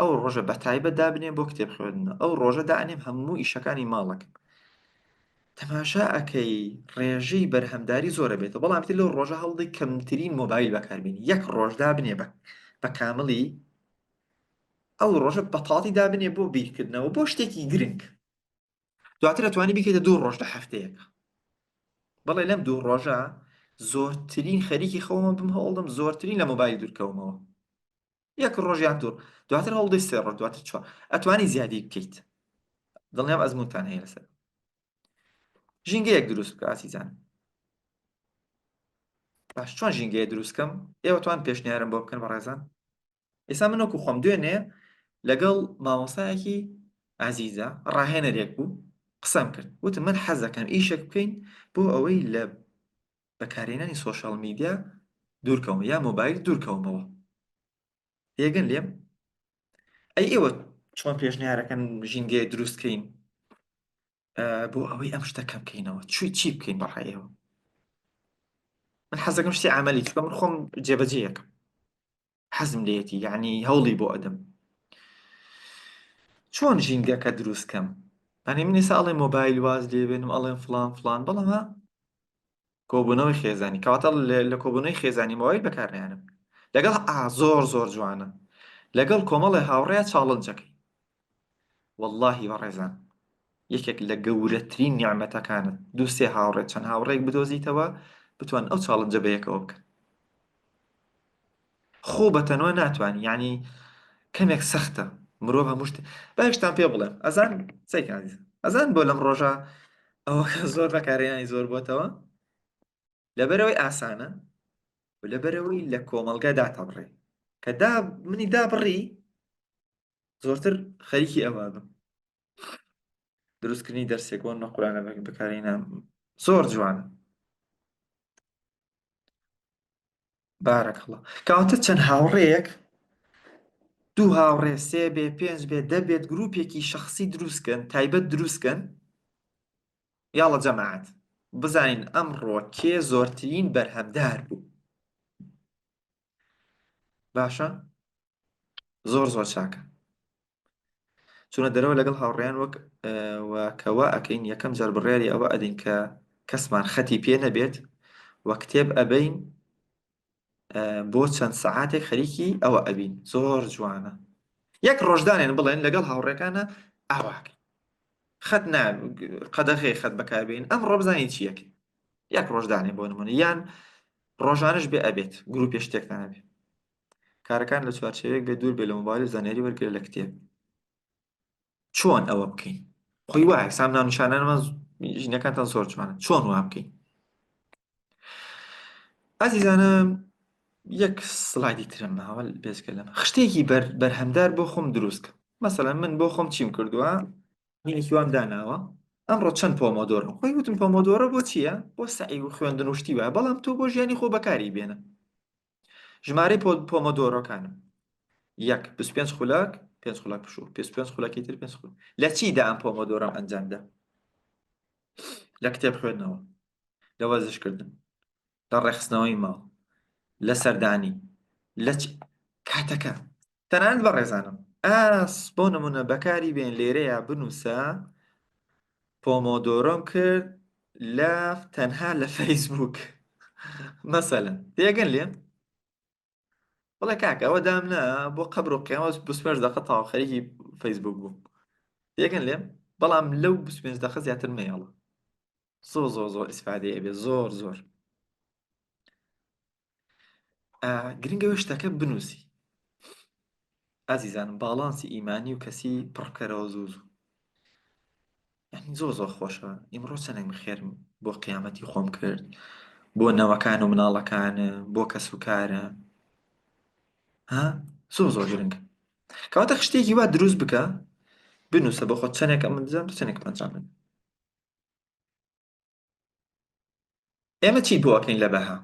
ئەو ڕۆژە بە تایبەت دابنێم بۆ کتێب خوێندنەوە ئەو ڕۆژە دانێم هەموو ئیشەکانی ماڵەکەم تەماشا ئەکەی ڕێژەی بەرهەمداری زۆرە بێتەوە بەڵام تر لەو ڕۆژە هەوڵی کەمترین مۆبایل بەکاربێنی یەک ڕۆژ دابنێ بە بە کامڵی ئەو ڕۆژە بەتاڵی دابنێ بۆ بیرکردنەوە بۆ شتێکی گرنگ دواتر ئەتوانی بیکەیتە دوو ڕۆژ لە هەفتەیەکە بەڵێ لەم دوو ڕۆژە زۆرترین خەریکی خەومە بم هەوڵدەم زۆرترین لە مۆبایل دوورکەومەوە یەک ڕۆژیان دوور دواتر هەوڵدەی سێ ڕۆژ دواتر چوار ئەتوانی زیادی بکەیت دڵنیام ئەزمونتان هەیە لەسەر ژینگەیەک دروست بکە ئازیزان باش چۆن ژینگەیە دروست کەم ئێوە توان پێشنیارم بۆ بکەن بەڕێزان ئێستا من وەکو خۆم دوێنێ لەگەڵ مامۆستایەکی ئازیزە ڕاهێنەرێک بوو قسەم کرد وتم من حەز دەکەم ئیشێک بکەین بۆ ئەوەی لە بەکارهێنانی social media دوورکەوم یا مۆبایل دوورکەومەوە تێگەن لێم ئەی ئێوە چۆن پێشنیارەکەن ژینگەیە دروست کەین بۆ ئەوەی ئەم شتە کەم کەینەوە چوی چی بکەین بەڕای ئێوە من حەزەکەم شتی عملی چونکە من خۆم جێبەجێ یەکەم حەزم لێتی یعنی هەوڵی بۆ ئەدەم چۆن ژینگەکە دروست کەم ئەنی من ئێستا ئەڵێ مۆبایل واز لێبێنم ئەڵێم فلان فلان بەڵام کۆبوونەوەی خێزانی کەواتە لە کۆبوونەوەی خێزانی مۆبایل بەکارنیانم لەگەڵ ئا زۆر زۆر جوانە لەگەڵ کۆمەڵی هاوڕێ challenge ەکەی واللهی بەڕێزان یەکێک لە گەورەترین نیعمەتەکانت دوو سێ هاوڕێ چەند هاوڕێک بدۆزیتەوە بتوان ئەو challenge ە بەیەکەوە بکەن خۆ بە تەنها ناتوانانی یعنی کەمێک سەختە مرۆڤ هەموو شتێ باشتان پێ بڵێم ئەزان سەیکان ئەزان بۆ لەم ڕۆژە ئەوە زۆر بەکارێنانی زۆر بۆتەوە لەبەرەوەی ئاسانە و لەبەرەوەی لە کۆمەڵگا داتەبڕێ کە دا منی دابڕی زۆرتر خەریکی ئەوە بم دروستکردنی دەرسێک بۆ نە قورانە بەکارێنە زۆر جوانە بارک الله کەواتە چەند هاوڕێیەک دوو هاوڕێ سێ بێ پێنج بێ دەبێت گروپێکی شخصی دروستکەن تایبەت دروستکەن یاڵە جەماعەت بزانین ئەمڕۆ کێ زۆرترین بەرهەمدار بوو باشە زۆر زۆر چاکە چوونە دەرەوە لەگەڵ هاوڕێیان وەک و کەوا ئەکەین یەکەم جار بڕیاری ئەوە ئەدەین کە کەسمان خەتی پێ نەبێت و کتێب ئەبین بۆ چەند سەعاتێک خەریکی ئەوە ئەبین زۆر جوانە یەک ڕۆژدانێن بڵێن لەگەڵ هاوڕێکانە ئاواکەین خەت نا قەدەغەی خەت بەکاربێن ئەم ڕۆبزانین چیەکەی یەک ڕۆژدانێ بۆ نمونە یان ڕۆژانش بێ ئەبێت گروپێ شتێکتان هەبێ کارەکان لە چوارچێوەیەک بێت دوور بێ لە مۆبایل و زانیاری وەرگرە لە کتێب چۆن ئەوە بکەین خۆی وایە سام ناونیشانانمان ژینەکانتان زۆر جوانە چۆن وا بکەین ئازیزانم یەک سلایدی ترم ماوە بێزگە لەمە خشتێکی بەر بەرهەمدار بۆ خۆم دروست کەم مەسەلەن من بۆ خۆم چیم کردووە هینێکی وام داناوە ئەمڕۆ چەند پۆمۆدۆرۆ خۆی وتم پۆمۆدۆرۆ بۆ چییە بۆ سەعی و خوێندن و شتی وایە بەڵام تۆ بۆ ژیانی خۆ بەکاری بێنە ژمارەی پۆمۆدۆرۆکانم یەک 25 خولەک پێنج خولەک پشوو 25 خولەکی تر پێنج خولەک لە چیدا ئەم پۆمۆدۆرۆم ئەنجامدا لە کتێب خوێندنەوە لە وەرزشکردن لە ڕێکخستنەوەی ماڵ لە سەردانی لە کاتەکە تەنانەت بەڕێزانم ئاس بۆ نمونە بەکاری بێن لێرەیە بنووسە پۆمۆدۆرۆم کرد لە تەنها لە فەیسبوک مەسەلەن تێگەن لێم بڵێ کاکە ئەوە دام نا بۆ قەبر و قیامەت 25 دقە تاو خەریکی فەیسبوک بوو. تێگەن لێم بەڵام لەو 25 دەقە زیاتر مەیەڵە زۆر زۆر زۆر ئیسفادەی ئەبێ زۆر زۆر گرنگە شتەکە بنووسی ئازیزانم باڵانسی ئیمانی و کەسی پڕکەرەوە زوو زوو یعنی زۆر زۆر خۆشە ئیمڕۆ چەندێک خێرم بۆ قیامەتی خۆم کرد بۆ نەوەکان و مناڵەکانم بۆ کەس و کارە ها زۆر زۆر گرنگ کەواتە شتێکی وا دروست بکە بنووسە بۆ خۆت چەندێک ئەم ئەنجام چەندێک ئەنجام بدە ئێمە چی بۆ ئەکەین لە بەها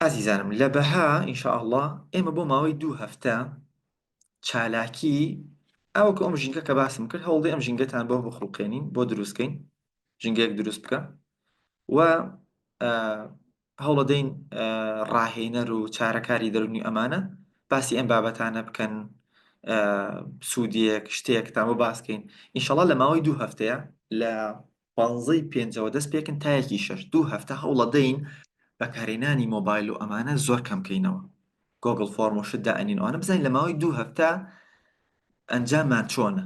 ئازیزانم لە بەها ئینشاءاللە ئێمە بۆ ماوەی دوو هەفتە چالاکی ئەوەکە ئەم ژینگە کە باسم کرد هەوڵدەی ئەم ژینگەتان بۆ بخڵقێنین بۆ دروستکەین ژینگەیەک دروست بکە و هەوڵەدەین ڕاهێنەر و چارەکاری دەرونی ئەمانە باسی ئەم بابەتانە بکەن سوودیەک شتێکتان بۆ باسکەین ئینشەڵا لە ماوەی دوو هەفتەیە لە پانزەی پێنجەوە دەست پێکن تا یەکی شەش دوو هەفتە هەوڵەدەین بەکارهێنانی مۆبایل و ئەمانە زۆر کەم کەینەوە Google Form و شت دائەنین ئەوانە بزانین لە ماوەی دوو هەفتە ئەنجاممان چۆنە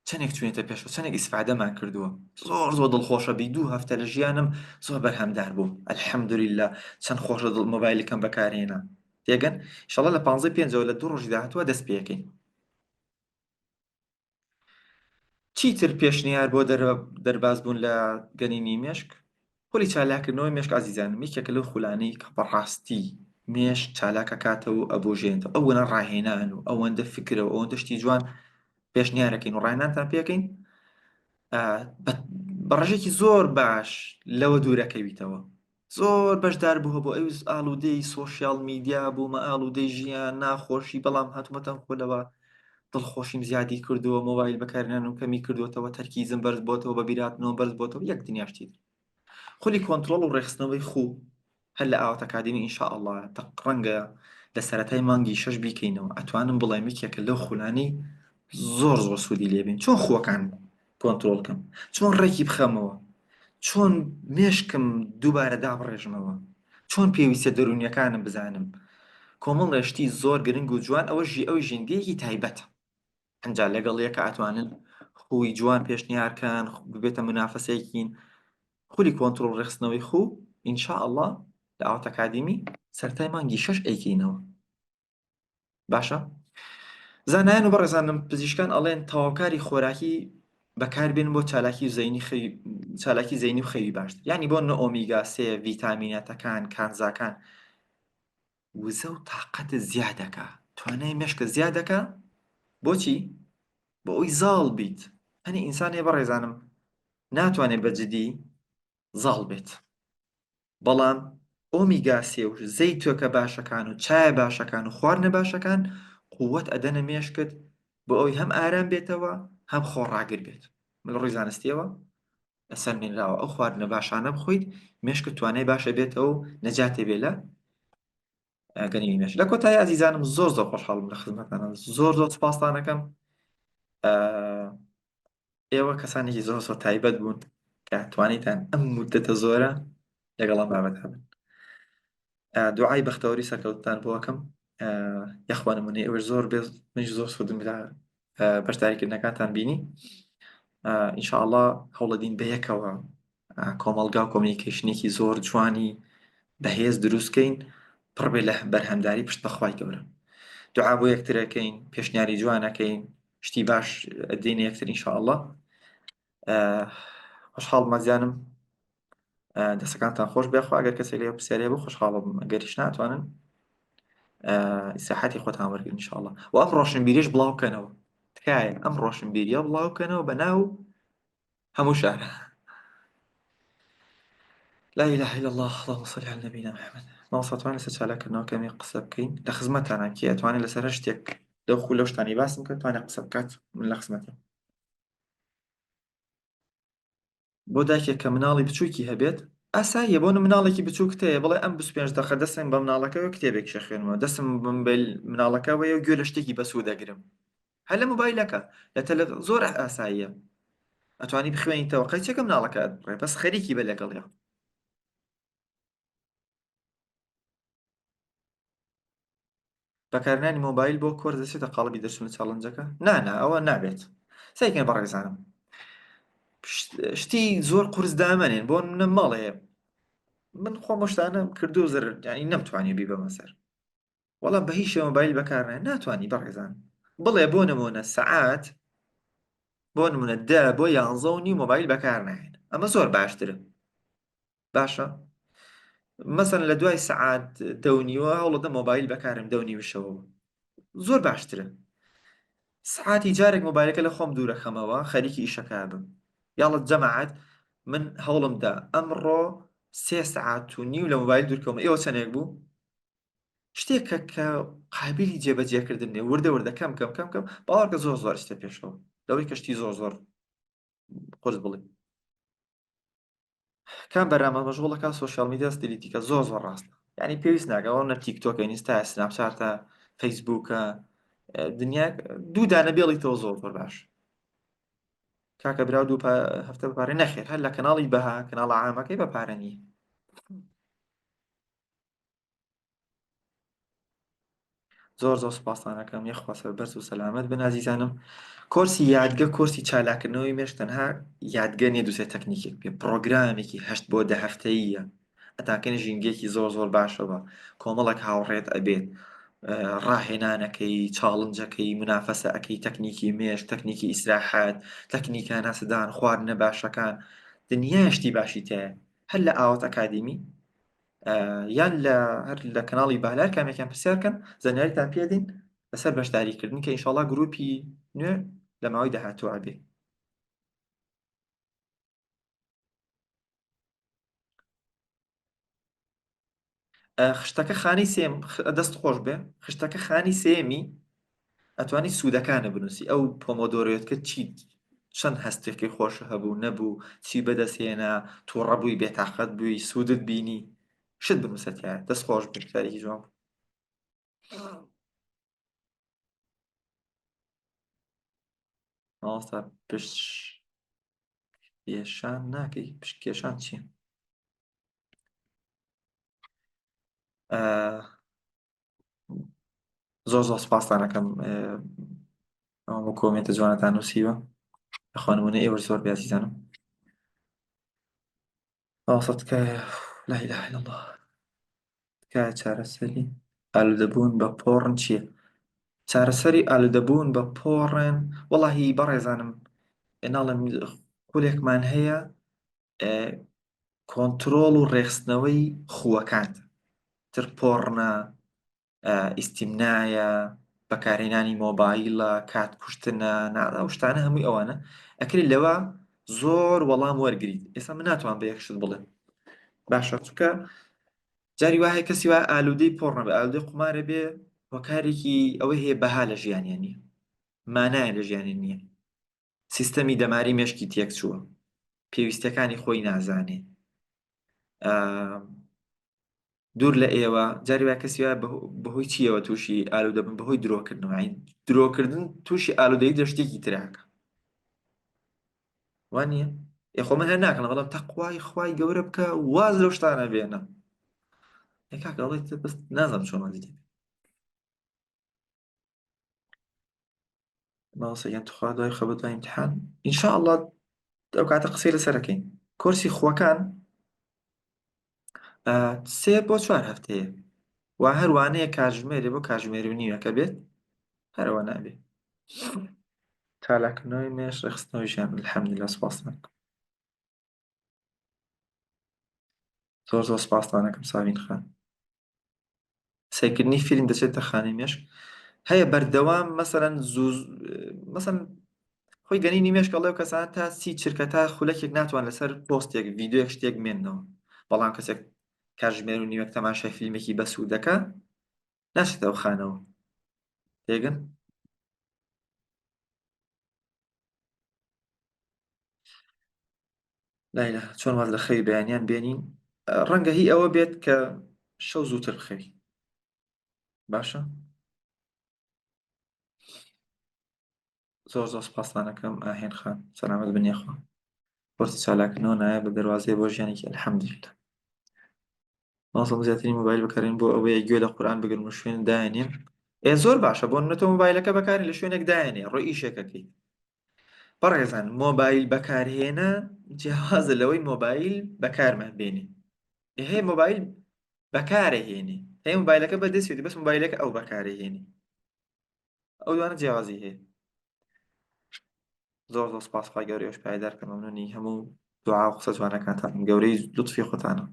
چەندێک چوینەتە پێشەوە چەندێک ئیسفادەمان کردووە زۆر زۆر دڵخۆشە بی دوو هەفتە لە ژیانم زۆر بەرهەمدار بووم الحمدلله چەند خۆشە دڵ مۆبایلەکەم بەکارهێنا تێگەن ئینشاڵڵا لە پانزەی پێنجەوە لە دوو ڕۆژی داهاتووە دەست پێەکەین چیتر پێشنیار بۆ دەرباز بوون لە گەنینی مێشک؟ خولی چالاککردنەوەی مێشک ئازیزانم یەکێکە لەو خولانەی کە بەڕاستی مێشک چالاکەکاتەوە و ئەبوژێنێتەوە ئەوەنە ڕاهێنان و ئەوەندە فکرە و ئەوەندە شتی جوان پێشنیارەکەین و ڕاهێنانتان پێکەین بە ڕێژێکی زۆر باش لەوە دوورەکەویتەوە زۆر بەشدار بووه بۆ ئەویس ئالوودەی social media بوومە ئالوودەی ژیان ناخۆشی بەڵام هاتوومەتەم خولەوە دڵخۆشیم زیادی کردووە مۆبایل بەکارهێنان و کەمی کردووەتەوە تەرکیزم بەرز بۆتەوە بە بیرهاتنەوە بەرز بۆتەوە یەک دنیا شتی تر خولی کۆنترۆڵ و ڕێکخستنەوەی خوو هەر لە ئاوات ئەکادیمی ان شاء اللە تەق ڕەنگە لە سەرەتای مانگی شەش بیکەینەوە ئەتوانم بڵێم یەکێکە لەو خولانەی زۆر زۆر سوودی لێبین چۆن خووەکان کۆنترۆڵ کەم چۆن ڕێکی بخەمەوە چۆن مێشکم دووبارە دابڕێژمەوە چۆن پێویستە دەروونیەکانم بزانم کۆمەڵێ شتی زۆر گرنگ و جوان ئەوە ژی ئەو ژینگەیەکی تایبەتە ئەنجا لەگەڵ یەکە ئەتوانن خوی جوان پێشنیارکەن ببێتە منافەسێکین خولی کۆنترۆڵ ڕێخستنەوەی خوو ان شاء اللە لە ئاوات ئەکادیمی سەرتای مانگی شەش ئەیکەینەوە باشە زانایان و بەڕێزانم پزیشکان ئەڵێن تەواوکاری خۆراکی بەکاربێن بۆ چالاکی و زەینی خەوی چالاکی زەینی و خەوی باشتر یعنی بۆ نە ئۆمیگا سێ ڤیتامیناتەکان کانزاکان وزە و تاقەتت زیاد دەکا توانای مێشکت زیاد دەکا بۆچی بۆ ئەوی زاڵ بیت هەنی ئینسان هەیە بەڕێزانم ناتوانێت بە جدی زاڵ بێت بەڵام ئۆمیگا سێ و زەیتۆکە باشەکان و چایە باشەکان و خواردنە باشەکان قووەت ئەدەنە مێشکت بۆ ئەوی هەم ئارام بێتەوە هەم خۆڕاگر بێت من لە ڕووی زانستیەوە سەلمێنراوە ئەو خواردنە باشانە بخۆیت مێشکت توانای باشە بێتەوە و نەجاتێ بێ لە گەنیوی مێشک لە کۆتایی ئازیزانم زۆر زۆر خۆشحاڵم لە خزمەتانە زۆر زۆر سپاستانەکەم ئێوە کەسانێکی زۆر زۆر تایبەت بوون کە توانیتان ئەم مدەتە زۆرە لەگەڵ ئەم بابەت هەبن دوعای بەختەوەری سەرکەوتتان بۆ ئەکەم یاخوا نمونەی ئێوەش زۆر بێ منیش زۆر سوودم لە بەشداریکردنەکانتان بینی ئینشاءاللە هەوڵەدین بەیەکەوە کۆمەڵگا و communication ێکی زۆر جوانی بەهێز دروستکەین پڕبێ لە بەرهەمداری پشت بەخوای گەورە دوعا بۆ یەکترەکەین پێشنیاری جوانەکەین شتی باش دێنە یەکتر ئینشاءاللە خۆشحاڵ مەزیانم دەستەکانتان خۆش بێ خوا ئەگەر کەسێک لێ پرسیارێ بوو خۆشحاڵم ئەگەریش ناتوانن ئیسراحەتی خۆتان وەرگن ان شاء الله و ئەم ڕۆشنبیریش بڵاو بکەنەوە تکایە ئەم ڕۆشنبیریە بڵاو بکەنەوە بە ناو هەموو شارە لا إله إلا الله اللهم صل على نبينا محمد مامۆستا توانێت لەسەر چالاککردنەوە کەمێک قسە بکەین لە خزمەتانە کێ ئەتوانێت لەسەر هەر شتێک لەو خو لەو شتانی باسم کرد توانێت قسە بکات من لە خزمەتم بۆ دایکێک کە مناڵی بچووکی هەبێت ئاساییە بۆ مناڵێکی بچووکت هەیە بڵێ ئەم 25 دەقە دەستم بە مناڵەکەوە کتێبێک شەخوێنمەوە دەستم بە مناڵەکەوەیە و گوێ لە شتێکی بەسوود دەگرم هەر لە مۆبایلەکە لە تەلە زۆر ئاساییە ئەتوانی بخوێنیتەوە قەیچەکە مناڵەکە ڕێ بەس خەریکی بە لەگەڵیا بەکارهێنانی مۆبایل بۆ کۆرس دەچێتە قاڵبی دەرچوون لە challenge ەکە؟ نا نا ئەوە نابێت. سەیکەن بەڕێزانم شتی زۆر قورس دامەنێن بۆ منە مەڵێ من خۆم شتانم کردو زر ینی نەمتوانی بیبەمە سەر وەڵا بە هیچ شێوە مۆبایل بەکارنێ ناتوانی بەڕێزان بڵێ بۆ نمونە سەعات بۆ نمونە دە بۆ یانزە و نیو مۆبایل بەکار ناهێن ئەمە زۆر باشترە باشە مەسەن لە دوای سەعات دەونیوە هەوڵەدە مۆبایل بەکارم دەونیوشەوە زۆر باشترە سعاتی جارێک مۆبایلەکە لە خۆم دوورەخەمەوە خەریکی ئیشەکە بم یاڵە جەماعەت من هەوڵمدا ئەمڕۆ سێ سعات و نیو لە مۆبایل دوورکەومە ئێوە چەندێک بوو شتێکە کە قابلی جێبەجێکردن نیە وردە وردە کەم کەم کەم کەم باوەڕکە زۆر زۆر شتە پێشەوە لەوەی کەشتی زۆر زۆر قرس بڵێ کام بەرنامە مەشغوڵەکە social media delete ی کە زۆر زۆر ڕاستە یعنی پێویست ناکەەوە نە تیکتۆکە ئینستا سناپچاتە فەیسبوکە دنیا دوو دانە بێڵیتەوە زۆر زۆر باش کاکە برا دوو هەفتە بە پارە نەخێر هەر لە کەناڵی بەها کەناڵە عامەکەی بە پارە نییە زۆر زۆر سپاستان ئەکەم یەخوا سەربەرز و سەلامەت بن ئازیزانم کۆرسی یادگە کۆرسی چالاکردنەوەی مێشک تەنها یادگە نیە دوسێ تەکنیکێک پێ پرۆگرامێکی هەشت بۆ دە هەفتەیە ئەتاکەن ژینگەیەکی زۆر زۆر باشەوە کۆمەڵێک هاوڕێت ئەبێت ڕاهێنانەکەی challenge ەکەی منافەسە ئەەکەی تەکنیکی مێش تەکنیکی ئیسراحەت تەکنیکە ناسدان خواردنە باشەکان دنیاشتی باشی تایە هەر لە ئاوات ئەکادیمی یان لە هەر لە کەناڵی بالار کامێکیان پرسیار کەن زانیاریتان پێدین لەسەر بەشداریکردن کە ئینشاڵا گروپی نوێ لە ماوەی داهاتوو ئەبێ. خشتەکە خانی سێم دەست خۆش بێ خشتەکە خانی سێمی ئەتوانی سوودەکانە بنووسی ئەو پۆمۆدۆرۆیەت کە چی چەند هەستێکی خۆش هەبوو نەبوو چی بەدەستهێنا تووڕە بووی بێتاقەت بووی سوودت بینی شت بنووسە تیایا دەست خۆش بێت کارێکی جوان بوو. مامۆستا پشت کێشان ناکەی پشت کێشان چییە؟ زۆر زۆر سپاستان ئەکەم ئەو کۆمێنتە جوانەتان نووسیوە بەخوا نمونە ئێوە زۆر بێ ئازیزانم مامۆستا تکایە لا اله الا الله تکایە چارەسەری ئالوودەبوون بە porn چییە؟ چارەسەری ئالوودەبوون بە porn وەڵاهی بەڕێزانم ناڵێم خولێکمان هەیە کۆنترۆڵ و ڕێکخستنەوەی خووەکانت تر porn ە ئیستیمنایە بەکارهێنانی مۆبایلە کات کوشتنە ئەو شتانە هەمووی ئەوانە ئەکرێت لەوە زۆر وەڵام وەرگریت ئێستا من ناتوان بە یەک شت بڵێم باشە چونکە جاری وا هەیە کەسی وا ئالوودەی porn ە بە ئالوودەی قومارە بێ هۆکارێکی ئەوەی هەیە بەها لە ژیانیان نییە مانایە لە ژیانی نییە سیستەمی دەماری مێشکی تێکچووە پێویستەکانی خۆی نازانێ دوور لە ئێوە جاری وایە کەسی وایە بەهۆی چیەوە تووشی ئالوودە بن بەهۆی درۆکردنەوە درۆکردن تووشی ئالوودەی لە شتێکی تراکە وانە ئێ خۆ من هەر ناکەم بەڵام تەقوای خوای گەورە بکە واز لەو شتانە بێنە کاکە ئەڵێت بەس نازانم چۆن دێ مامۆستا گیان تخوا دوای خەبە دوای امتحان ان شاء الله ئەو کاتە قسەی لەسەرەکەین کۆرسی خوەکان سێ بۆ چوار هەفتەیە و هەروانەیە کاتژمێرێ بۆ کاتژمێر و نیوەکە بێت هەرەوە نابێ چالاکردنەوەی مێش ڕێخستنەوەی ژیان الحمدلله سپاستان زۆر زۆر سپاستانەکەم ساوین خان سەیرکردنی فیلم دەچێتە خانەی مێشک هەیە بەردەوام مەسەرەن زوو مەسەن خۆی گەنینی مێشک ئەڵێ و کەسان تا سی چرکە تا خولەکێک ناتوان لەسەر پۆستێک ڤیدیۆیەک شتێک مێنەوە بەڵام کەسێک کاتژمێر و نیوەک تەماشای فیلمێکی بەسوود دەکا ناچێتەوە خانەوە تێگەن لایلە چۆن واز لە خەوی بەیانیان بێنین ڕەنگە هی ئەوە بێت کە شەو زووتر بخەوی باشە زۆر زۆر سپاستانەکەم ئاهێن خان سەلامەت بن یاخوا پۆستی چالاکردنەوە نایە بە دەواازەیە بۆ ژیانێکی الحەمدللە مازم زیاتری مۆبایل بەکارێن بۆ ئەوەیە گوێ لە قورئان بگرم و شوێن دانێم ئێ زۆر باشە بۆ نمونە تۆ مۆبایلەکە بەکاری لە شوێنێک دایەنێ ڕۆی ئیشێکەکەی. بەڕێزان مۆبایل بەکارهێنا جیاوازە لەوەی مۆبایل بەکارمان بێنێ. هەیە مۆبایل بەکارەهێنێ، هەیە مۆبایلەکە بەدەستێتی بەس مۆبایلەکە ئەو بەکارەهێنێ. ئەو دوانە جیاوازی هەیە. زۆر زۆر سپاس خوای گەورە ئێوەش پایەدار کە مەمنونی هەموو دوعا و قسە جوانەکانتان گەورەی لوتفی خۆتانە.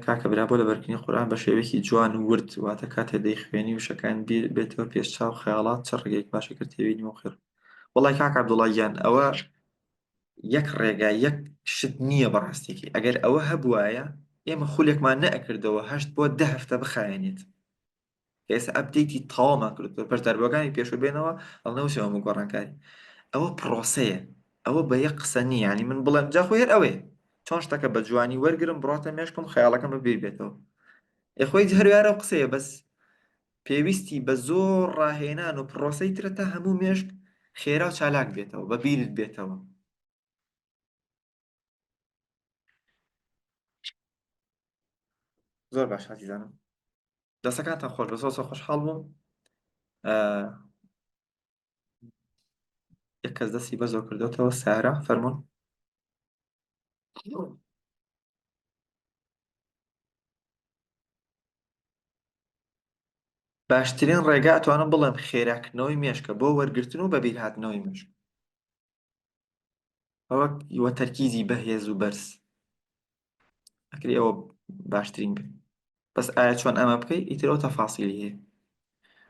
کاکە برا بۆ لەبەرکردنی قورئان بە شێوەیەکی جوان و ورد واتە کاتێ دەیخوێنی وشەکان بیر بێتەوە پێش چاو خەیاڵات چ ڕێگەیەک باشە کرد تێبینی و خێر وەڵای کاک عەبدوڵا گیان ئەوە یەک ڕێگا یەک شت نییە بەڕاستێکی ئەگەر ئەوە هەبوایە ئێمە خولێکمان نەئەکردەوە هەشت بۆ دە هەفتە بخایەنێت کە ئێستا update ی تەواومان کردووە بەشداربووەکانی پێشوو بێنەوە هەڵنەوسێ هەموو گۆڕانکاری ئەوە پرۆسەیە ئەوە بە یەک قسە نییە یانی من بڵێم جا خۆی هەر ئەوەیە چۆن شتەکە بە جوانی وەرگرم بڕاتە مێشکم خەیاڵەکەم بە بیر بێتەوە ئێ خۆی هەروارە و قسەیە بەس پێویستی بە زۆر ڕاهێنان و پرۆسەی ترە تا هەموو مێشک خێرا و چالاک بێتەوە بە بیرت بێتەوە زۆر باش ئازیزانم دەستەکانتان خۆش بە زۆر زۆر خۆشحاڵ بووم یەک کەس دەستی بەزۆ کردوتەوە سارا فەرمونون باشترین ڕێگا ئەتوانم بڵێم خێراکردنەوەی مێشکە بۆ وەرگرتن و بەبیرهاتنەوەی مێشک ئەوە وە تەرکیزی بەهێز و بەرز ئەکری ئەوە باشترین بێت بەس ئایا چۆن ئەمە بکەی ئیتر ئەو تەفاسیلی هەیە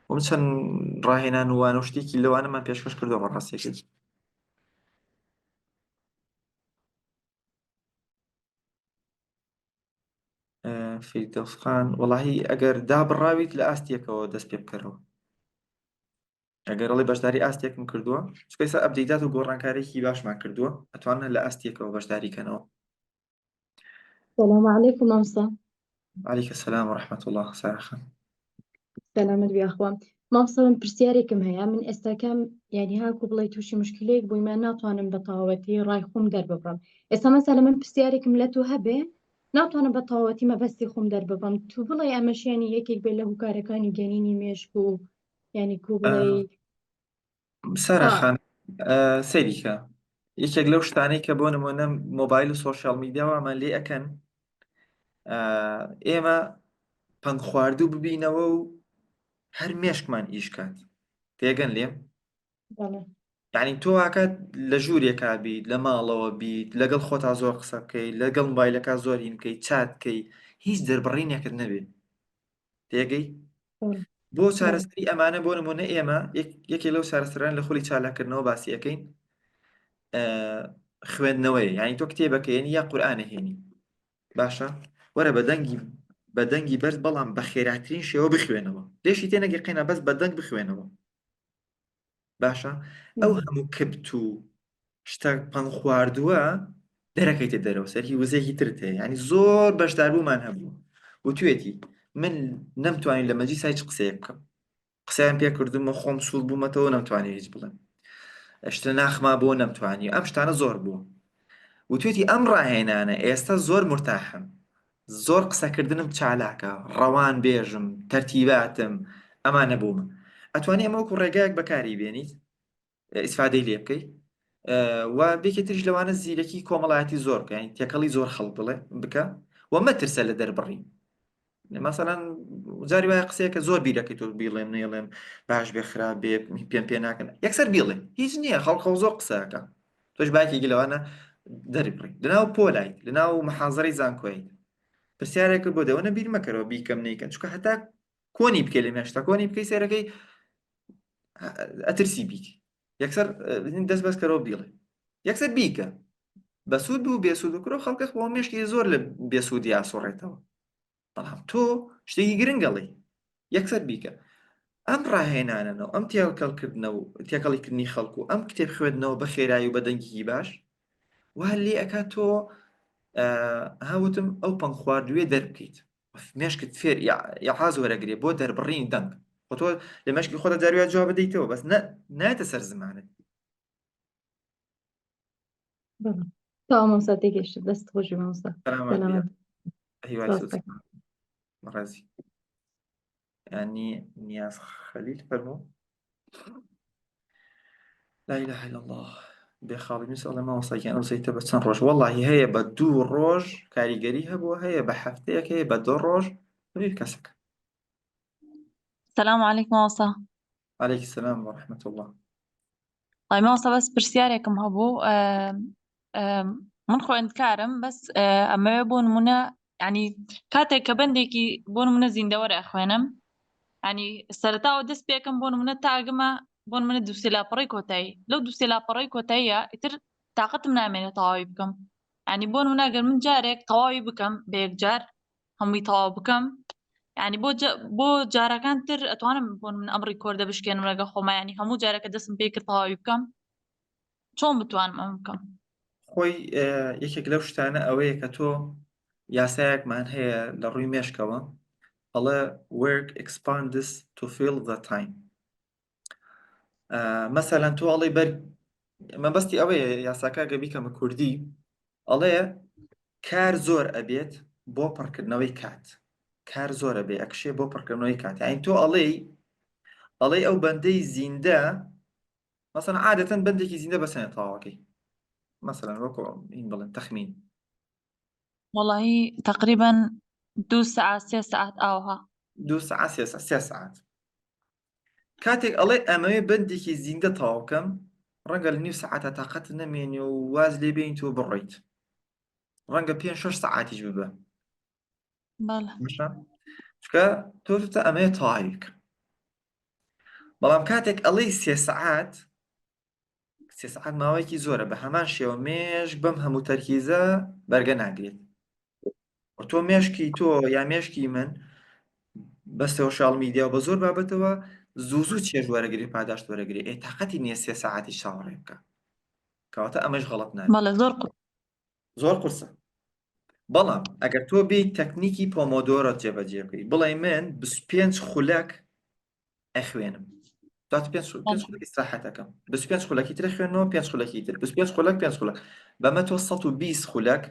وم چەند ڕاهێنان و وانە و شتێکی لەوانەمان پێشکەش کردووە بەڕاستیەکەی فیردەوس خان وەڵاهی ئەگەر دابڕاویت لە ئاستێکەوە دەست پێ بکەرەوە ئەگەر ئەڵێ بەشداری ئاستێکم کردووە چونکە ئێستا update ات و گۆڕانکاریی باشمان کردووە ئەتوانن لە ئاستێکەوە بەشداری کەنەوە سلام علیکم مامۆستا علیکە سلام و رحمة الله سارا خان سەلامەت بی ئەخوا مامۆستا من پرسیارێکم هەیە من ئێستاکەم یعنی هاکو بڵێ تووشی مشکلەیەک بوویمە ناتوانم بە تەواوەتی ڕای خۆم دەرببڕم ئێستا مەسەلە من پرسیارێکم لە تۆ هەبێ ناتوانم بە تەواوەتی مەبەستی خۆم دەرببڕم تو بڵێ ئەمەش یعنی یەکێک بێ لە هوکارەکانی گەنینی مێشک و یعنی کو بڵێ سارا خان سەیریکە یەکێک لەو شتانەی کە بۆ نمونە مۆبایل و social media وامان لێ ئەکەن ئێمە پەنگ خواردوو ببینەوە و هەر مێشکمان ئیش کات تێگەن لێم یعنی تۆ ئاکات لە ژوورێکا بیت لە ماڵەوە بیت لەگەڵ خۆتا زۆر قسە بکەیت لەگەڵ مۆبایلەکە زۆر هین بکەیت چات بکەیت هیچ دەربڕینێکت نەبێت تێگەی بۆ چارەسەری ئەمانە بۆ نمونە ئێمە یەکێ لەو چارەسەران لە خولی چالاکردنەوە باسی ئەەکەین خوێندنەوەی یعنی تۆ کتێبەکەیەنی یا قورآانە هێنی باشە وەرە بە دەنگی بە دەنگی بەرز بەڵام بە خێراترین شێوە بخوێنەوە لێشی تێنەگەی قەینا بەس بە دەنگ بخوێنەوە باشە ئەو هەموو کبت و شتە پەنگ خواردووە دەرەکەیتە دەرەوە سەرهی وزەیەکی ترت هەیە یعنی زۆر بەشداربوومان هەبوو وتوێتی من نەمتوانی لە مەجلیسا هیچ قسەیەک بکەم قسەیان پێ کردم و خۆم سوور بوومەتەوە نەمتوانی هیچ بڵێم شتە ناخما بۆ نەمتوانی ئەم شتانە زۆر بوو وتوێتی ئەم ڕاهێنانە ئێستا زۆر مرتاحم زۆر قسەکردنم چالاکە، ڕەوان بێژم، تەرتیباتم، ئەمانە بوومە. ئەتوانی ئەمە وەکو ڕێگایەک بەکاری بێنیت، ئیسفادەی لێ بکەی و بێکی تریش لەوانە زیرەکی کۆمەڵایەتی زۆر بکە یانی تێکەڵی زۆر خەڵک بڵێ بکە و مەترسە لە دەربڕین. مەسەلەن جاری وایە قسەیەکە زۆر بیرەکەی تۆ بیڵێم نەیڵێم باش بێ خراپ بێ پێم پێ ناکەن یەکسەر بیڵێ هیچ نییە خەڵک خۆ زۆر قسەکە تۆش باکێکی لەوانە دەربڕی لەناو پۆلایت لەناو محازەرەی زانکۆیت پرسیارێکت بۆ دەوەنە بیر مەکەرەوە بیکەم نیکەن چونکە هەتا کۆنی بکەی لە مێشتا کۆنی بکەی سێرەکەی ئەترسی بیک یەکسەر دەست بەستکەرەوە بیڵێ یەکسەر بیکە بەسوود و بێسوود و کرۆ خەڵکە خۆ مێشکی زۆر لە بێسوودی ئاسۆڕێتەوە بەڵام تۆ شتێکی گرنگەڵی یەکسەر بیکە ئەم ڕاهێنانەنەوە ئەم تێکەڵکردنە و تێکەڵیکردنی خەڵک و ئەم کتێب خوێندنەوە بە خێرایی و بە دەنگێکی باش وا لێ ئەکات تۆ هاوتم ئەو پەنگ خواردوێ دەربکەیت مێشکت فێر یاحاز وەرەگرێ بۆ دەربڕین دەنگ خۆ تۆ لە مێشکی خۆتە جارویا جواب بدەیتەوە بەس نە نایەتە سەر زمانت بەڵێ تەواو مامۆستا تێگەیشتم دەست خۆش بێ مامۆستا سەلامەت بی سەلامەت هیوای سپاس سوود دەکەم بەڕێزی. ینی نیاز خەلیل فەرموو لا اله الا الله بێ خاڵی نووس ئەڵێ مامۆستا گیان ئەو زەیتە بە چەند ڕۆژ وەڵاهی هەیە بە دوو ڕۆژ کاریگەری هەبووە هەیە بە هەفتەیەک هەیە بە دو ڕۆژ بیر کەسەکە سلام علیکم مامۆستا علیک السلام و رحمة الله وەڵای مامۆستا بەس پرسیارێکم هەبوو من خوێندکارم بەس ئەمەوێ بۆ نمونە ینی کاتێک کە بەندێکی بۆ نمونە زیندەوەرە ئەخوێنم ینی سەرتاوە دەست پێکەم بۆ نمونە تاگمە بۆ نمونە دووسێ لاپەڕی کۆتایی لەو دووسێ لاپەڕی کۆتاییە ئیتر تاقەتم نامێنێت تەواوی بکەم ینی بۆ نمونە گەر من جارێک تەواوی بکەم بە یەکجار هەمووی تەواو بکەم ینی بۆ بۆ جارەکان تر ئەتوانم بۆ من ئەم record ە بشکێنم لەگە خۆما ینی هەموو جارەکە دەستم پێ کرد تەواوی بکەم چۆن بتوانم ئەم بکەم خۆی یەکێک لەو شتانە ئەوەیە کە تۆ یاسایەکمان هەیە لە ڕووی مێشکەوە ئەڵێ work expands to fill the time مەسەلەن تۆ ئەڵێ بەر مەبەستی ئەوەیە یاساکە گە بیکەمە کوردی ئەڵێ کار زۆر ئەبێت بۆ پڕکردنەوەی کات کار زۆرە بێ ئەکشێ بۆ پڕکردنەوەی کات یعنی تۆ ئەڵێی ئەڵێ ئەو بەندەی زیندە مەسەن عادەتەن بەندێکی زیندە بەسەنە تەواوەکەی مەسەلەن وەکو این بڵێن تەخمین وەڵی تقریبا دوو سەعات سێ سەعات ئاوها دوو سەعات سێ سەعات سێ سەعات کاتێک ئەڵێ ئەمەوێ بەندێکی زیندە تەواو کەم ڕەنگە لە نیو سەعاتە تاقەت نەمێنێ و واز لێ بێنیت و بڕۆیت ڕەنگە پێ شەش سەعاتیش ببە بەڵێ باشە چونکە تۆ تە ئەمەیە تەواوی بکە بەڵام کاتێک ئەڵێی سێ سەعات سێ سەعات ماوەیەکی زۆرە بە هەمان شێوە مێشک بەم هەموو تەرکیزە بەرگە ناگرێت و تۆ مێشکی تۆ یا مێشکی من بە social media و بە زۆر بابەتەوە زوو زوو چێژ وەرەگری پاداشت وەرەگری ئێ تاقەتی نییە سێ سەعاتی چاوەڕێ بکە کەواتە ئەمەش غەڵەت نابێت بەڵێ زۆر قورس زۆر قورسە بەڵام ئەگەر تۆ بێیت تەکنیکی Pomodoro جێبەجێ بکەیت بڵێ من 25 خولەک ئەخوێنم دوات پێنج پێنج خولەک ئیسراحەت ئەکەم 25 خولەکی تر خوێنەوە پێنج خولەکی تر 25 خولەک پێنج خولەک بەمە تۆ 120 خولەک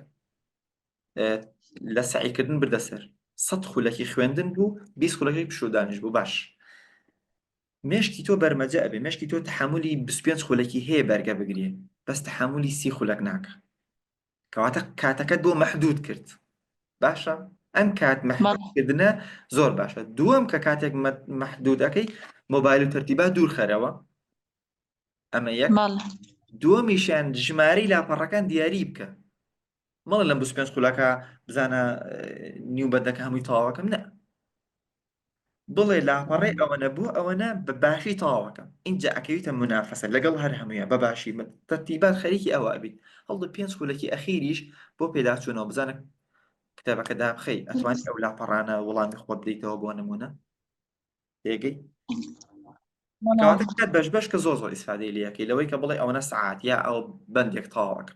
لە سەعیکردن بردە سەر 100 خولەکی خوێندن بوو 20 خولەکی پشودانیش بوو باش مێشکی تۆ بەرمەجە ئەبێ مێشکی تۆ تحملی 25 خولەکی هەیە بەرگە بگرێ بەس تحملی سی خولەک ناکە کەواتە کاتەکەت بۆ مەحدود کرد باشە ئەم کات مەحدودکردنە زۆر باشە دووەم کە کاتێک مەحدود ئەەکەی مۆبایل و تەرتیبات دوور خەرەوە ئەمە یەک دووەمیشیان ژمارەی لاپەڕەکان دیاری بکە مەڵێ لەم 25 خولەکە بزانە نیو بەندەکە هەمووی تەواوەکەم نە بڵێ لاپەڕەی ئەوەنە بۆ ئەوەنە بە باشی تەواوەکەم ئینجا ئەکەویتە مونافەسە لەگەڵ هەر هەموویان بە باشی من تەرتیبات خەریکی ئەوە ئەبیت هەڵدە پێنج خولەکی ئەخیریش بۆ پێداچوونەوە بزانە کتێبەکە دابخەی ئەتوانی ئەو لاپەڕانە وەڵامی خۆت بدەیتەوە بۆ نمونە تێگەی کەواتە کات بەش بەش کە زۆر زۆر ئیسفادەی لەکەی لەوەی کە بڵێ ئەوەنە سەعات یا ئەو بەندێک تەواوەکە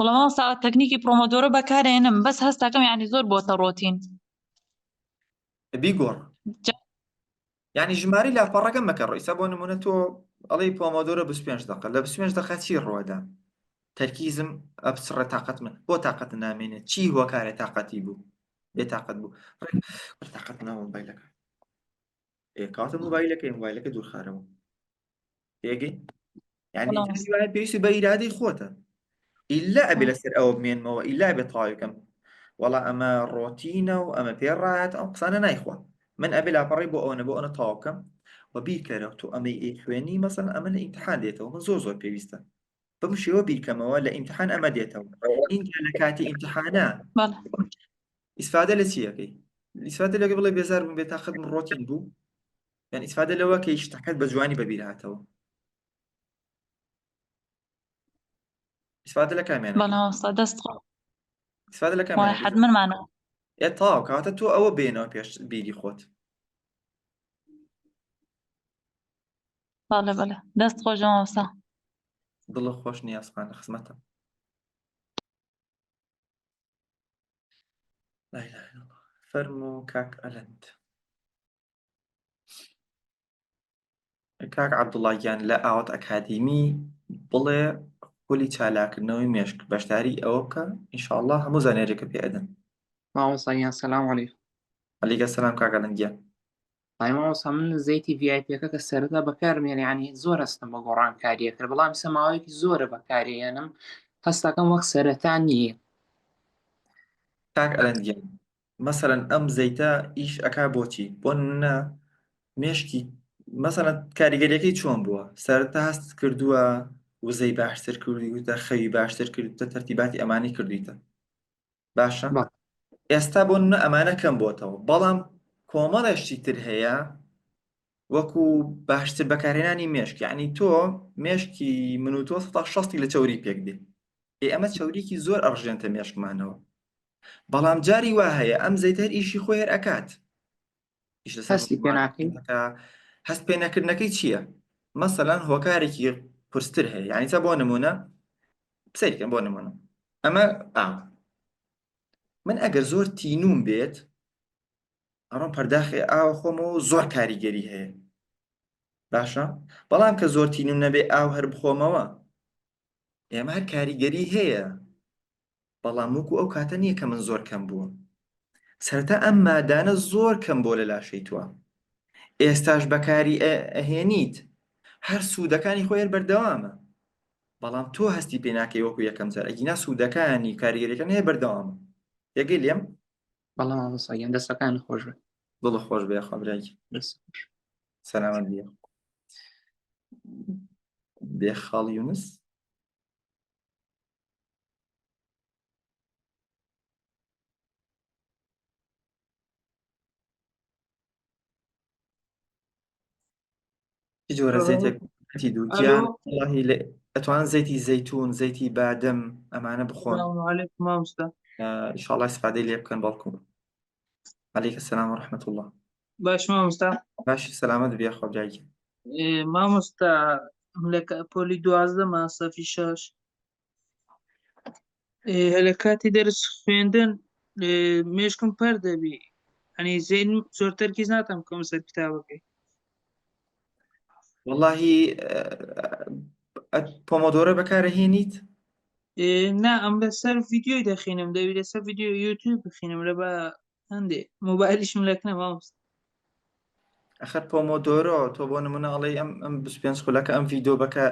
وەڵا مامۆستا تەکنیکی Pomodoro بەکارێنم بەس هەستەکەم یعنی زۆر بۆتە ڕۆتین بیگۆڕ یعنی ژمارەی لاپەڕەکە مەکە ڕۆیسا بۆ نمونە تۆ ئەڵێی Pomodoro 25 دقە لە 25 دقە چی ڕوەدا تەرکیزم ئەپچڕە تاقەت من بۆ تاقەت نامێنێت چی هۆکارە تاقەتی بوو بێ تاقەت بوو تاقەت ناوە مۆبایلەکە ئێ کاتە مۆبایلەکەی مۆبایلەکە دوورخارەوە تێگەی یعنی پێویستی بە ئیرادەی خۆتە ئیلا ئەبێ لەسەر ئەوە بمێنمەوە ئیلا بێ تەواویکەم وەڵا ئەمە ڕۆتینە و ئەمە پێ ڕات ئەو قسانە نایخوا من ئەبێ لاپەڕی بۆ ئەوە بۆ ئەوە تەواو بکەم و بیرکەرەوە تۆ ئەمەی ئەی خوێنی مەسەن ئەمە لە ئیمتحان دێتەوە من زۆر زۆر پێویستە بەم شێوە بیرکەمەوە لە ئیمتحان ئەمە دێتەوە ئینجا لە کاتی ئیمتحانە ئیسفادە لە چیەکەی ئیسفادە لەگە بڵێ بێزار بووم بێتاقەت من ڕۆتین بوو یان ئیسفادە لەوە کەی شتەکەت بە جوانی بەبیر هاتەوە ئیسفادە لە کامیان دەست ئیسفادە لە کامیان حتممانە ئێ تاو کاتە تۆ ئەوە بێنەوە پێش بیری خۆت بەڵێ بەڵێ دەست خۆش مامۆستا دڵە خۆش نیازخان لە خزمەتم لا إله إلا الله فەرموو کاک ئەلەند کاک عەبدوڵا گیان لە ئاوات ئەکادیمی بڵێ خولی چالاکردنەوەی مێشک بەشداری ئەوە بکە ئینشاءاللە هەموو زانیاریەکە پێ ئەدەن. مامۆستا گیان سلام علیکم. علیکە سلام کاکە لەنگیان. ئای مامۆستا من زەیتی VIP ەکە کە سەرەتا بەکارم هێنا یانی زۆر هەستم بە گۆڕانکاریە کرد بەڵام ئیستا ماوەیەکی زۆرە بەکارێنم هەستەکەم وەک سەرەتا نییە. کاک ئەلەند گیان مەسەلەن ئەم زەیتە ئیش ئەکا بۆچی بۆ نمونە مێشکی مەسەلەن کاریگەریەکەی چۆن بووە سەرەتا هەست کردووە وزەی باشتر کردوویتە خەوی باشتر کردوتە تەرتیباتی ئەمانی کردویتە باشە ئێستا بۆ نمونە ئەمانە کەم بۆتەوە بەڵام کۆمەڵێ شتی تر هەیە وەکو باشتر بەکارهێنانی مێشک یعنی تۆ مێشکی من و تۆ 160 لە چەوری پێک دێ ئێ ئەمە چەوریکی زۆر ئەڕژێنتە مێشکمانەوە بەڵام جاری وا هەیە ئەم زەیتە هەر ئیشی خۆی هەر ئەکات ئیش لەسەر هەستی پێ ناکەی هەست پێ نەکردنەکەی چییە مەسەلەن هۆکارێکی قورستر هەیە یعنی تا بۆ نمونە سەیرکەن بۆ نمونە ئەمە ئاو من ئەگەر زۆر تینوم بێت ئەڕۆم پەرداخێ ئاوە خۆمەوە زۆر کاریگەری هەیە باشە بەڵام کە زۆر تینوم نەبێ ئاو هەر بخۆمەوە ئێمە هەر کاریگەری هەیە بەڵام وەکو ئەو کاتە نییە کە من زۆر کەم بووم سەرەتا ئەم مادانە زۆر کەم بۆ لە لاشەی توە ئێستاش بەکاری ئەهێنیت هەر سوودەکانی خۆی هەر بەردەوامە بەڵام تۆ هەستی پێ ناکەی وەکو یەکەم جار ئەگینا سوودەکانی کاریگەریەکان هەیە بەردەوامە تێگەی لێم بەڵام مامۆستا گیان دەستەکان خۆش بێت دڵ خۆش بێ خوا برای دەست خۆش. سەلامەت بێ بێ خاڵ یونس چ جۆرە زەیتێک تی دووگیان وەڵاهی لە ئەتوان زەیتی زەیتون زەیتی بادەم ئەمانە بخۆن سلام علیکم مامۆستا ان شاء الله استفادەی لێ بکەن بەڵکو علیک السلام و رحمة الله باش مامۆستا باشی سەلامەت بێ خوا برای ئێ، مامۆستا لە پۆلی 12 ما سەفی شەش ئێ، لە کاتی دەرس خوێندن ئێ، مێشکم پەر دەبی ئەنی زین زۆر تەرکیز ناتەم بکەم سەر کتابەکەی واللهی پۆمۆدۆرە بەکارە هێنیت ئێ، نا ئەم لەسەر ڤیدیۆی دەخینم دەبی لەسەر ڤیدیۆ یوتیوب بخینم لە بە هەندێ مۆبایلیشم لەکنە مامۆستا ئەخەر پۆمۆدۆرۆ تۆ بۆ نمونە ئەڵێی ئەم ئەم 25 خولەکە ئەم ڤیدیۆ بەکە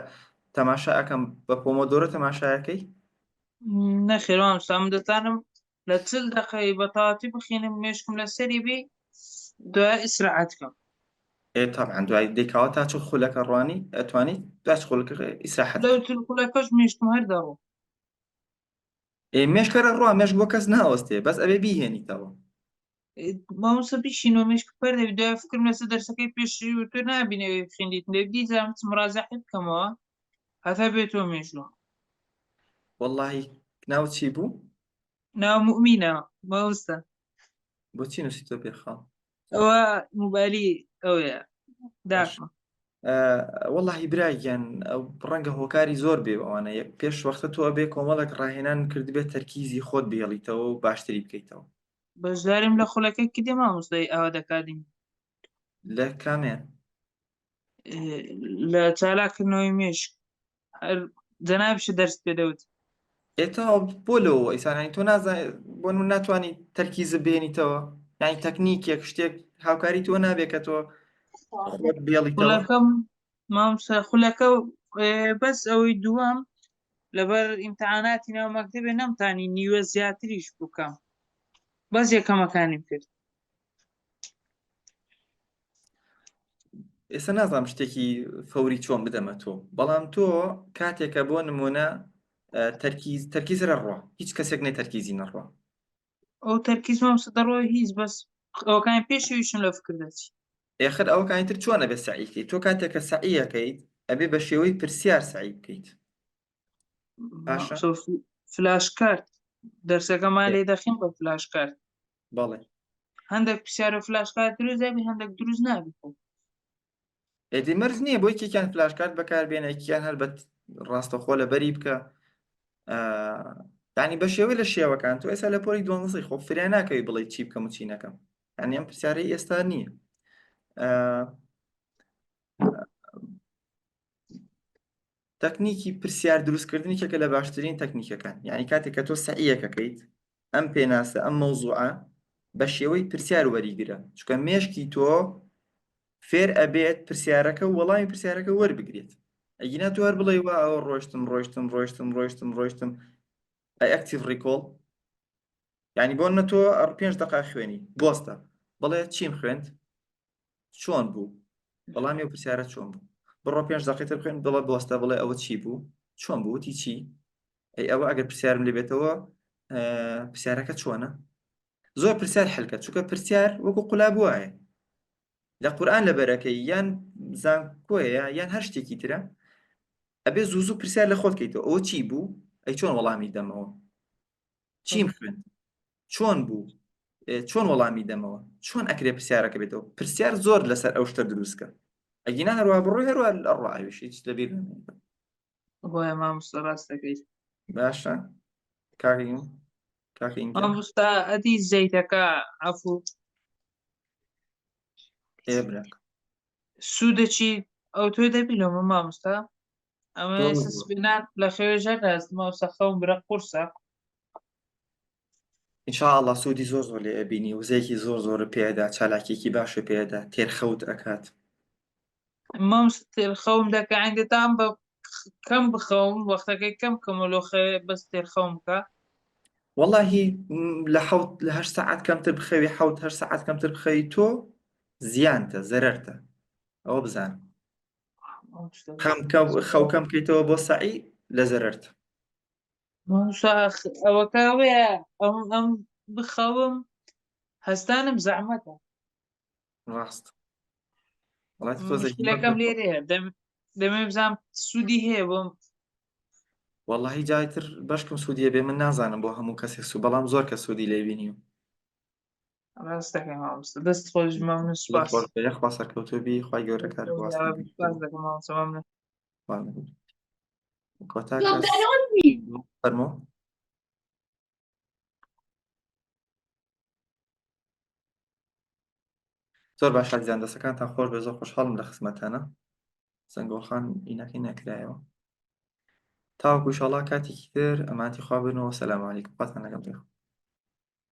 تەماشا ئەکەم بە پۆمۆدۆرۆ تەماشایەکەی نەخێر مامۆستا من دەتانم لە چل دەقەی بە تەواوەتی بخینم مێشکم لەسەری بی دوای ئیسراحەت کەم ئێ تەبعەن دوای دەیکاوە تا چ خولەکە ڕوانی ئەتوانی دوای چ خولەکە ئیسراحەت لەو چل خولەکەش مێشکم هەر دەڕۆ ئێ مێشکەرە ڕوا مێشک بۆ کەس ناوەستێ بەس ئەبێ بیهێنیتەوە مامۆستا بشینەوە مێشک پەر دەبی دوای فکرم لەسەر دەرسەکەی پێشووی و تۆ نابینەوەی خوێندیتم دەبی دیزان بچم مراجعەی بکەمەوە هەتا بێتەوە مێژوو وەڵڵاهی ناو چی بوو؟ ناو موئمینە مامۆستا بۆچی نووسیتۆ پێخاڵ؟ ئەوە موبایلی ئەوەیە داخمە وەڵاهی برا گیان ڕەنگە هۆکاری زۆر بێ ئەوانە یەک پێش وەختە تۆ ئەبێ کۆمەڵێک ڕاهێنان کردبێت تەرکیزی خۆت بهێڵیتەوە و باشتری بکەیتەوە بەشداریم لە خولەکە کردی مامۆستای ئاواد ئەکادیمی لە کامێن لە چالاکردنەوەی مێشک هەر جەنابیشت دەرست پێ دەوت. ئێ تەواو بۆ لەوە ئیسان یانی تۆ نازانی بۆ من ناتوانانی تەرکیزت بێنیتەوە یانی تەکنیکێک شتێک هاوکاری تۆ نابێ کە تۆ خۆت بێڵیتەوە خولەکەم مامۆستا خولەکە ئێ، بەس ئەوەی دووەم لەبەر ئیمتحاناتی ناو مەکتەبێ نەمتانی نیوە زیاتریش بکەم بەس یەکەمەکانیم کرد. ئێستا نازانم شتێکی فەوری چۆن بدەمە تۆ بەڵام تۆ کاتێکە بۆ نمونە تەرکیز تەرکیز ڕۆ هیچ کەسێک نێ تەرکیزی نەڕۆ ئەو تەرکیز مامۆستا دەڕۆ هیچ بەس ئەوەکانی پێشەویشم لە فکر دەچی ئێخر ئەوەکانی تر چۆن ئەبێ سەعی کەیت تۆ کاتێک کە سەعیەکەیت ئەبێ بە شێوەی پرسیار سەعی بکەیت باشە فلاش کارت دەرسەکەمان لێ دەخین بە فلاش کارت بەڵێ هەندێک پرسیار و فلاش کارت دروست دەبی هەندێک دروست نابی خۆ ئێدی مەرج نییە بۆ یەکێکیان فلاش کارت بەکاربێنە یەکیان هەر بە ڕاستەخۆ لە بەری بکە ینی بە شێوەی لە شێوەکان تۆ ئێستا لە پۆلی دوانزەی خۆ فریا ناکەوی بڵێ چی بکەم و چی نەکەم یعنی ئەم پرسیارەی ئێستا نییە تەکنیکی پرسیار دروستکردن یەکێکە لە باشترین تەکنیکەکان یعنی کاتێک کە تۆ سەعیەکەکەیت ئەم پێناسە ئەم مەوزوعە. بە شێوەی پرسیار وەریگرە چونکە مێشکی تۆ فێر ئەبێت پرسیارەکە و وەڵامی پرسیارەکە وەربگرێت ئەگینا تۆ هەر بڵێ وا ئەوە ڕۆشتم ڕۆشتم ڕۆشتم ڕۆشتم ڕۆشتم ئەی active recall یعنی بۆ نە تۆ پێنج دقا خوێنی بۆستە بڵێ چیم خوێند چۆن بوو وەڵامی ئەو پرسیارە چۆن بوو بڕۆ پێنج دقی تر بخوێن بڵێ بۆستە بڵێ ئەوە چی بوو چۆن بوو وتی چی ئەی ئەوە ئەگەر پرسیارم لێبێتەوە پرسیارەکە چۆنە زۆر پرسیار حلکە چونکە پرسیار وەکو قولاب وایە لە قورآن لەبەرەکەی یان زانکۆیە یان هەر شتێکی ترە ئەبێ زوو زوو پرسیار لە خۆت کەیتەوە ئەوە چی بوو ئەی چۆن وەڵامی دەمەوە چیم خوێند چۆن بوو چۆن وەڵامی دەمەوە چۆن ئەکرێ پرسیارەکە بێتەوە پرسیار زۆر لەسەر ئەو شتە دروستکە ئەگینا هەروە بڕۆی هەروە ئەڕوا ئەویش هیچ لەبیر نامێنێت. بۆیە مامۆستا ڕاست دەکەی باشە کاکەیم کاکەیم مامۆستا ئەدی زەیتەکە عەفو ئێ براکە سوودەکی ئەو تۆ دەبی لەمە مامۆستا ئەمە ئێستا سبێنان لە خەوێ ژەر هەست مامۆستا خەوم برە قورسە إن شاء الله سوودی زۆر زۆر لێ ئەبینی وزەیەکی زۆر زۆر پێدا چالاکیەکی باشە پێدا تێر خەوت ئەکات مامۆستا تێر خەوم دەکە عندە تام بە کەم بخەوم وەختەکەی کەم کەمە لۆ خەوێ بەس تێر خەوم بکە واللهی لە حەوت لە هەشت سەعات کەمتر بخەوی حەوت هەشت سەعات کەمتر بخەوی تۆ زیانتە زەرەرتە ئەوە بزانە خەم خەو کەم بکەیتەوە بۆ سەعی لە زەرەرتە مامۆستا ئەوەکە ئەوەیە ئەم ئەم بخەوم هەستانم زەحمەتە ڕاست مشکلەکەم لێرەیە دەمێ بزانم سوودی هەیە بۆم واللهی جایتر بەشکم سوودیە بێ من نازانم بۆ هەموو کەسێک سوو بەڵام زۆر کە سوودی لێ بینیم ڕاست دەکەی مامۆستا دەست خۆش مەمنون سوپاس یەخوا سەرکەوتوو بی خوای گەورە کار سوپاس دەکەم مامۆستا مەمنون کۆتا کەس فەرموو زۆر باش ئازیزان دەستەکانتان خۆش بێ زۆر خۆشحاڵم لە خزمەتانە زەنگۆڵخان ئینەکەی نەکرایەوە تاوەکو ئیشاڵا کاتێکی تر ئەمانتی خوا بنەوە سەلام عەلەیکم خواتان لەگەڵ بێ.